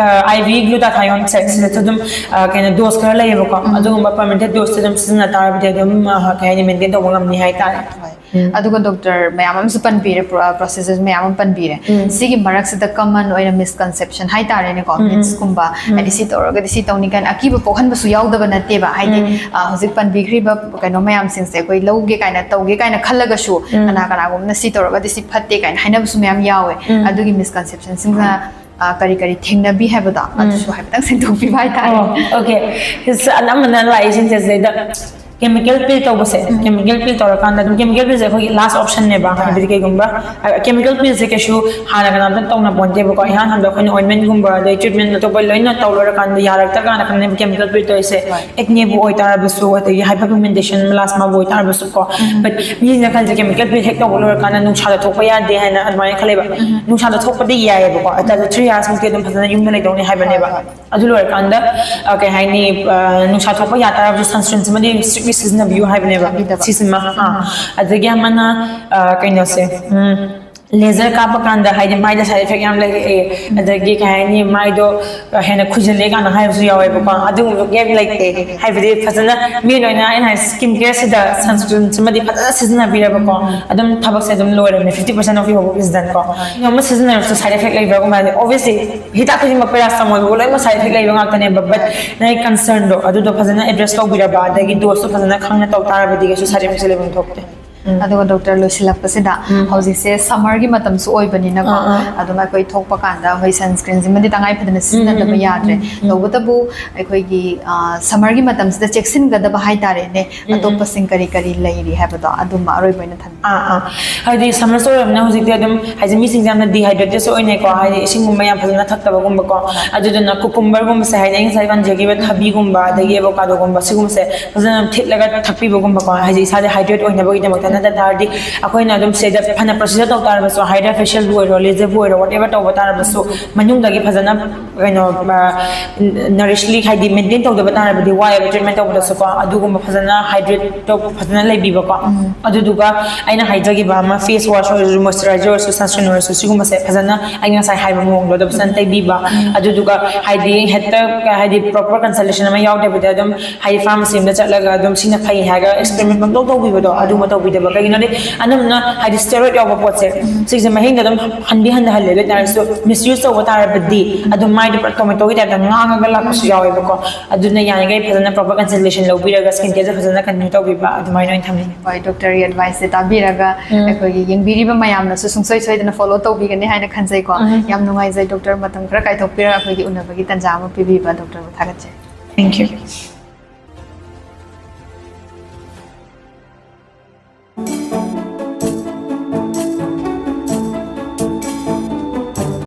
IV glutathione ꯁꯦ, ꯁꯤꯗꯁꯨ ꯑꯗꯨꯝ, ꯑ, ꯀꯩꯅꯣ, dose ꯈꯔ ꯂꯩꯌꯦꯕꯀꯣ꯫ ꯑꯗꯨꯒꯨꯝꯕ permitted dose ꯁꯦ ꯑꯗꯨꯝ ꯁꯤꯖꯤꯟꯅ ꯇꯥꯔꯕꯗꯤ ꯑꯗꯨꯝ, ꯑ, ꯀꯩ ꯍꯥꯏꯅꯤ, maintain ꯇꯧꯕ ꯉꯝꯅꯤ ꯍꯥꯏꯇꯥꯔꯦ꯫ ꯑꯗꯨꯒ doctor, ꯃꯌꯥꯝ ꯑꯃꯁꯨ ꯄꯟꯕꯤꯔꯦ, ꯄ꯭ꯔꯣ-, processes ꯃꯌꯥꯝ ꯑꯃ ꯄꯟꯕꯤꯔꯦ꯫ ꯁꯤꯒꯤ ꯃꯔꯛꯁꯤꯗ common ꯑꯣꯏꯅ misconception ꯍꯥꯏꯇꯥꯔꯦꯅꯦꯀꯣ, myths ꯀꯨꯝꯕ, ꯍꯥꯏꯗꯤ ꯁꯤ ꯇꯧꯔꯒꯗꯤ ꯁꯤ ꯇꯧꯅꯤ ꯀꯥꯏꯅ ꯑꯀꯤꯕ ꯄꯣꯛꯍꯟꯕꯁꯨ ꯌꯥꯎꯗꯕ ꯅꯠꯇꯦꯕ꯫ ꯍꯥꯏꯗꯤ, ꯑ, ꯍꯧꯖꯤꯛ ꯄꯟꯕꯤꯈ꯭ꯔꯤꯕ ꯀꯩꯅꯣ ꯃꯌꯥꯝꯁꯤꯡꯁꯦ ꯑꯩꯈꯣꯏ ꯂꯧꯒꯦ ꯀꯥꯏꯅ, ꯇꯧꯒꯦ ꯀꯥꯏꯅ ꯈꯜꯂꯒꯁꯨ ꯀꯅꯥ ꯀꯅꯥꯒꯨꯝꯕꯅ ꯁꯤ ꯇꯧꯔꯒꯗꯤ ꯁꯤ ꯐꯠꯇꯦ ꯀꯥꯏꯅ ꯍꯥꯏꯅꯕꯁꯨ ꯃꯌꯥꯝ ꯌꯥꯎꯋꯦ꯫ ꯑꯗꯨꯒꯤ misconception ꯁꯤꯡꯅ, ꯑ, ꯀꯔꯤ ꯀꯔꯤ ꯊꯦꯡꯅꯕꯤ ꯍꯥꯏꯕꯗꯣ ꯑꯗꯨꯁꯨ ꯍꯥꯏꯐꯦꯠꯇꯪ ꯁꯦꯡꯗꯣꯛꯄꯤꯕ ꯍꯥꯏꯇꯥꯔꯦ꯫ ꯑꯣ, okay꯫ ꯑꯅꯝꯕꯅ ꯂꯥꯛꯏꯁꯤꯡꯁꯦ ꯁꯤꯗꯩꯗ chemical peel ꯇꯧꯕꯁꯦ, chemical peel ꯇꯧꯔꯀꯥꯟꯗ ꯑꯗꯨꯝ, chemical peel ꯁꯦ ꯑꯩꯈꯣꯏꯒꯤ last option ꯅꯦꯕ꯫ ꯍꯥꯏꯕꯗꯤ ꯀꯩꯒꯨꯝꯕ, ꯑ, chemical peel ꯁꯦ ꯀꯩꯁꯨ ꯍꯥꯟꯅ ꯀꯅꯥꯝꯇ ꯇꯧꯅ ꯄꯣꯟꯇꯦꯕꯀꯣ꯫ ꯏꯍꯥꯟ ꯍꯥꯟꯕꯗ ꯑꯩꯈꯣꯏꯅ ointment ꯒꯨꯝꯕ, ꯑꯗꯩ treatment ꯑꯇꯣꯞꯄ ꯂꯣꯏꯅ ꯇꯧ ꯂꯣꯏꯔꯀꯥꯟꯗ ꯌꯥꯔꯛꯇ꯭ꯔꯀꯥꯟꯗ ꯈꯛꯇꯅꯦꯕ chemical peel ꯇꯧꯔꯤꯁꯦ꯫ Acne ꯕꯨ ꯑꯣꯏꯇꯥꯔꯕꯁꯨ, ꯑꯗꯒꯤ hyperpigmentation, melasma ꯕꯨ ꯑꯣꯏꯇꯥꯔꯕꯁꯨ ꯀꯣ꯫ But ꯃꯤꯁꯤꯅ ꯈꯜꯂꯤꯁꯦ chemical peel ꯍꯦꯛ ꯇꯧꯕ ꯂꯣꯏꯔꯀꯥꯟꯗ ꯅꯨꯡꯁꯥꯗ ꯊꯣꯛꯄ ꯌꯥꯗꯦ ꯍꯥꯏꯅ ꯑꯗꯨꯃꯥꯏꯅ ꯈꯜꯂꯦꯕ꯫ ꯅꯨꯡꯁꯥꯗ ꯊꯣꯛꯄꯗꯤ ꯌꯥꯏꯌꯦꯕꯀꯣ, ꯑꯗꯨ three hours ꯃꯨꯛꯇꯤ ꯑꯗꯨꯝ ꯐꯖꯅ ꯌꯨꯝꯗ ꯂꯩꯗꯧꯅꯤ ꯍꯥꯏꯕꯅꯦꯕ꯫ ꯑꯗꯨ ꯂꯣꯏꯔꯀꯥꯟꯗ, ꯑ, ꯀꯩ ꯍꯥꯏꯅꯤ, ꯑ, ꯅꯨꯡꯁꯥ ꯊꯣꯛꯄ ꯌꯥ ꯇꯥꯔꯕꯁꯨ sunscreen ꯁꯤꯃꯗꯤ strictly ꯁꯤꯖꯤꯟꯅꯕꯤꯌꯨ ꯍꯥꯏꯕꯅꯦꯕ꯫ ꯁꯤꯁꯤꯃ, ꯑꯥ꯫ ꯑꯗꯒꯤ ꯑꯃꯅ, ꯑ, ꯀꯩꯅꯣꯁꯦ, ꯎꯝ, laser ꯀꯥꯞꯄ ꯀꯥꯟꯗ ꯍꯥꯏꯗꯤ ꯃꯥꯏꯗ side effect ꯌꯥꯝ ꯂꯩꯔꯛꯑꯦ, ꯑꯗꯒꯤ ꯀꯩ ꯍꯥꯏꯅꯤ, ꯃꯥꯏꯗꯣ ꯍꯦꯟꯅ ꯈꯨꯏꯖꯜꯂꯦ ꯀꯥꯏꯅ ꯍꯥꯏꯕꯁꯨ ꯌꯥꯎꯋꯦꯕꯀꯣ꯫ ꯑꯗꯨꯒꯨꯝꯕ ꯀꯩꯝ ꯂꯩꯇꯦ꯫ ꯍꯥꯏꯕꯗꯤ ꯐꯖꯅ, ꯃꯤ ꯂꯣꯏꯅ, ꯑꯩꯅ ꯍꯥꯏ, skin care ꯁꯤꯗ sunscreen ꯁꯤꯃꯗꯤ ꯐꯖꯅ ꯁꯤꯖꯤꯟꯅꯕꯤꯔꯕꯀꯣ, ꯑꯗꯨꯝ ꯊꯕꯛꯁꯦ ꯑꯗꯨꯝ ꯂꯣꯏꯔꯕꯅꯦ, fifty percent of your work is done ꯀꯣ꯫ ꯀꯩꯅꯣꯝꯃ ꯁꯤꯖꯤꯟꯅꯔꯁꯨ side effect ꯂꯩꯕ꯭ꯔꯥꯒꯨꯝꯕ ꯍꯥꯏꯗꯤ, obviously ꯍꯤꯗꯥꯛ ꯈꯨꯗꯤꯡꯃꯛ paracetamol ꯐꯥꯎꯕ ꯂꯣꯏꯅꯃꯛ side effect ꯂꯩꯕ ꯉꯥꯛꯇꯅꯦꯕ, but ꯅꯪꯒꯤ concern ꯗꯣ ꯑꯗꯨꯗꯣ ꯐꯖꯅ address ꯇꯧꯕꯤꯔꯕ, ꯑꯗꯒꯤ dose ꯇꯣ ꯐꯖꯅ ꯈꯪꯅ ꯇꯧ ꯇꯥꯔꯕꯗꯤ ꯀꯩꯁꯨ side effect ꯁꯦ ꯂꯩꯐꯝ ꯊꯣꯛꯇꯦ꯫ ꯑꯗꯨꯒ ꯗꯣꯛꯇꯔ, ꯂꯣꯏꯁꯤꯜꯂꯛꯄꯁꯤꯗ ꯍꯧꯖꯤꯛꯁꯦ ꯁꯝꯃꯔꯒꯤ ꯃꯇꯝꯁꯨ ꯑꯣꯏꯕꯅꯤꯅꯀꯣ, ꯑꯥ, ꯑꯥ. ꯑꯗꯨꯝ ꯑꯩꯈꯣꯏ ꯊꯣꯛꯄ ꯀꯥꯟꯗ ꯑꯩꯈꯣꯏ ꯁꯟꯁꯀ꯭ꯔꯤꯟꯁꯤꯃꯗꯤ ꯇꯉꯥꯏ ꯐꯗꯅ ꯁꯤꯖꯤꯟꯅꯗꯕ ꯌꯥꯗ꯭ꯔꯦ꯫ ꯇꯧꯕꯇꯕꯨ ꯑꯩꯈꯣꯏꯒꯤ ꯁꯝꯃꯔꯒꯤ ꯃꯇꯝꯁꯤꯗ ꯆꯦꯛꯁꯤꯟꯒꯗꯕ ꯍꯥꯏꯇꯥꯔꯦꯅꯦ, ꯑꯇꯣꯞꯄꯁꯤꯡ ꯀꯔꯤ ꯀꯔꯤ ꯂꯩꯔꯤ ꯍꯥꯏꯕꯗꯣ ꯑꯗꯨꯝꯕ ꯑꯔꯣꯏꯕ ꯑꯣꯏꯅ ꯊꯝꯕꯤꯌꯨ꯫ ꯑꯥ ꯑꯥ ꯍꯥꯏꯗꯤ ꯁꯝꯃꯔꯁꯨ ꯑꯣꯏꯔꯕꯅꯤꯅ ꯍꯧꯖꯤꯛꯇꯤ ꯑꯗꯨꯝ ꯍꯥꯏꯗꯤ ꯃꯤꯁꯤꯡꯁꯦ ꯌꯥꯝꯅ ꯗꯤꯍꯥꯏꯗ꯭ꯔꯦꯠꯁꯨ ꯑꯣꯏꯅꯩꯀꯣ, ꯍꯥꯏꯗꯤ ꯏꯁꯤꯡꯒꯨꯝꯕ ꯌꯥꯝ ꯐꯖꯅ ꯊꯛꯇꯕꯒꯨꯝꯕꯀꯣ꯫ ꯑꯗꯨꯗꯨꯅ ꯀꯨꯀꯨꯝꯕꯔꯒꯨꯝꯕꯁꯦ, ꯍꯥꯏꯗꯤ ꯑꯩ ꯉꯁꯥꯏ ꯄꯟꯖꯈꯤꯕ ꯊꯕꯤꯒꯨꯝꯕ ꯑꯗꯒꯤ ꯑꯦꯕꯣꯀꯥꯗꯣꯒꯨꯝꯕ, ꯁꯤꯒꯨꯝꯕꯁꯦ ꯐꯖꯅ ꯊꯤꯠꯂꯒ ꯊꯛꯄꯤꯕꯒꯨꯝꯕꯀꯣ, ꯍꯥꯏꯗꯤ ꯏꯁꯥꯁꯦ ꯍꯥꯏꯗ꯭ꯔꯦꯠ ꯑꯣꯏꯅꯕꯒꯤꯗꯃꯛꯇ꯫ ꯅꯠꯇ ꯇꯥꯔꯗꯤ ꯑꯩꯈꯣꯏꯅ ꯑꯗꯨꯝ ꯁꯤꯗ ꯐꯅ ꯄ꯭ꯔꯣꯁꯤꯖꯔ ꯇꯧ ꯇꯥꯔꯕꯁꯨ, ꯍꯥꯏꯗ꯭ꯔꯥ ꯐꯦꯁꯤꯌꯦꯜꯕꯨ ꯑꯣꯏꯔꯣ, ꯂꯦꯖꯔꯕꯨ ꯑꯣꯏꯔꯣ, ꯋꯥꯠ ꯑꯦꯚꯔ ꯇꯧꯕ ꯇꯥꯔꯕꯁꯨ, ꯃꯅꯨꯡꯗꯒꯤ ꯐꯖꯅ ꯀꯩꯅꯣ ꯅꯔꯤꯁꯂꯤ ꯍꯥꯏꯗꯤ ꯃꯦꯟꯇꯦꯟ ꯇꯧꯗꯕ ꯇꯥꯔꯕꯗꯤ ꯋꯥꯏꯑꯦꯕ ꯇ꯭ꯔꯤꯠꯃꯦꯟ ꯇꯧꯕꯗꯁꯨꯀꯣ꯫ ꯑꯗꯨꯒꯨꯝꯕ ꯐꯖꯅ ꯍꯥꯏꯗ꯭ꯔꯦꯠ ꯇꯧ ꯐꯖꯅ ꯂꯩꯕꯤꯕꯀꯣ꯫ ꯑꯗꯨꯗꯨꯒ ꯑꯩꯅ ꯍꯥꯏꯖꯈꯤꯕ ꯑꯃ, ꯐꯦꯁ ꯋꯥꯁ ꯑꯣꯏꯔꯁꯨ, ꯃꯣꯏꯆꯔꯥꯏꯖꯔ ꯑꯣꯏꯔꯁꯨ, ꯁꯟꯁꯀ꯭ꯔꯤꯟ ꯑꯣꯏꯔꯁꯨ, ꯁꯤꯒꯨꯝꯕꯁꯦ ꯐꯖꯅ ꯑꯩꯅ ꯉꯁꯥꯏ ꯍꯥꯏꯕ ꯃꯑꯣꯡꯗꯣ ꯑꯗꯨꯝ ꯐꯖꯅ ꯇꯩꯕꯤꯕ꯫ ꯑꯗꯨꯗꯨꯒ ꯍꯥꯏꯗꯤ ꯍꯦꯛꯇ ꯍꯥꯏꯗꯤ ꯄ꯭ꯔꯣꯄꯔ ꯀꯟꯁꯜꯇꯦꯁꯟ ꯑꯃ ꯌꯥꯎꯗꯕꯤꯗ ꯑꯗꯨꯝ ꯍꯥꯏꯗꯤ ꯐꯥꯔꯃꯥꯁꯤ ꯑꯃꯗ ꯆꯠꯂꯒ ꯑꯗꯨꯝ ꯁꯤꯅ ꯐꯩ ꯍꯥꯏꯔꯒ ꯑꯦꯛꯁꯄꯦꯔꯤꯃꯦꯟ ꯄꯪꯇꯧ ꯇꯧꯕꯤꯕꯗꯣ, ꯑꯗꯨꯝꯕ ꯇꯧꯕꯤꯗꯕ꯫ ꯀꯩꯒꯤꯅꯣꯗꯤ ꯑꯅꯝꯕꯅ ꯍꯥꯏꯗꯤ ꯁ꯭ꯇꯦꯔꯣꯏꯗ ꯌꯥꯎꯕ ꯄꯣꯠꯁꯦ, ꯁꯤꯁꯦ ꯃꯍꯤꯡꯗ ꯑꯗꯨꯝ ꯍꯟꯗꯤ ꯍꯟꯊꯍꯜꯂꯦ꯫ ꯑꯗꯨ ꯑꯣꯏ ꯇꯥꯔꯁꯨ ꯃꯤꯁꯌꯨꯁ ꯇꯧꯕ ꯇꯥꯔꯕꯗꯤ ꯑꯗꯨꯝ ꯃꯥꯏꯗꯣ ꯄꯨꯔꯥ ꯇꯣꯃꯦꯇꯣꯒꯤ ꯇꯥꯏꯞꯇ ꯉꯥꯡꯉꯒ ꯂꯥꯛꯄꯁꯨ ꯌꯥꯎꯋꯦꯕꯀꯣ꯫ ꯑꯗꯨꯅ ꯌꯥꯔꯤꯈꯩ ꯐꯖꯅ ꯄ꯭ꯔꯣꯄꯔ ꯀꯟꯁꯜꯇꯦꯁꯟ ꯂꯧꯕꯤꯔꯒ ꯁ꯭ꯀꯤꯟ ꯀꯦꯌꯔꯁꯦ ꯐꯖꯅ ꯀꯟꯇꯤꯅ꯭ꯌꯨ ꯇꯧꯕꯤꯕ, ꯑꯗꯨꯃꯥꯏꯅ ꯑꯣꯏꯅ ꯊꯝꯅꯤꯡꯉꯤ꯫ ꯍꯣꯏ, ꯗꯣꯛꯇꯔꯒꯤ ꯑꯦꯗꯚꯥꯏꯁꯁꯦ ꯇꯥꯕꯤꯔꯒ ꯑꯩꯈꯣꯏꯒꯤ ꯌꯦꯡꯕꯤꯔꯤꯕ ꯃꯌꯥꯝꯅꯁꯨ ꯁꯨꯡꯁꯣꯏ ꯁꯣꯏꯗꯅ ꯐꯣꯂꯣ ꯇꯧꯕꯤꯒꯅꯤ ꯍꯥꯏꯅ ꯈꯟꯖꯩꯀꯣ꯫ ꯌꯥꯝ ꯅꯨꯡꯉꯥꯏꯖꯩ ꯗꯣꯛꯇꯔ, ꯃꯇꯝ ꯈꯔ ꯀꯥꯏꯊꯣꯛꯄꯤꯔꯒ ꯑꯩꯈꯣꯏꯒꯤ ꯎꯅꯕꯒꯤ ꯇꯥꯟꯖꯥ ꯑꯃ ꯄꯤꯕꯤꯕ ꯗꯣꯛꯇꯔꯕꯨ ꯊꯥꯒꯠꯆꯔꯤ꯫ Thank you.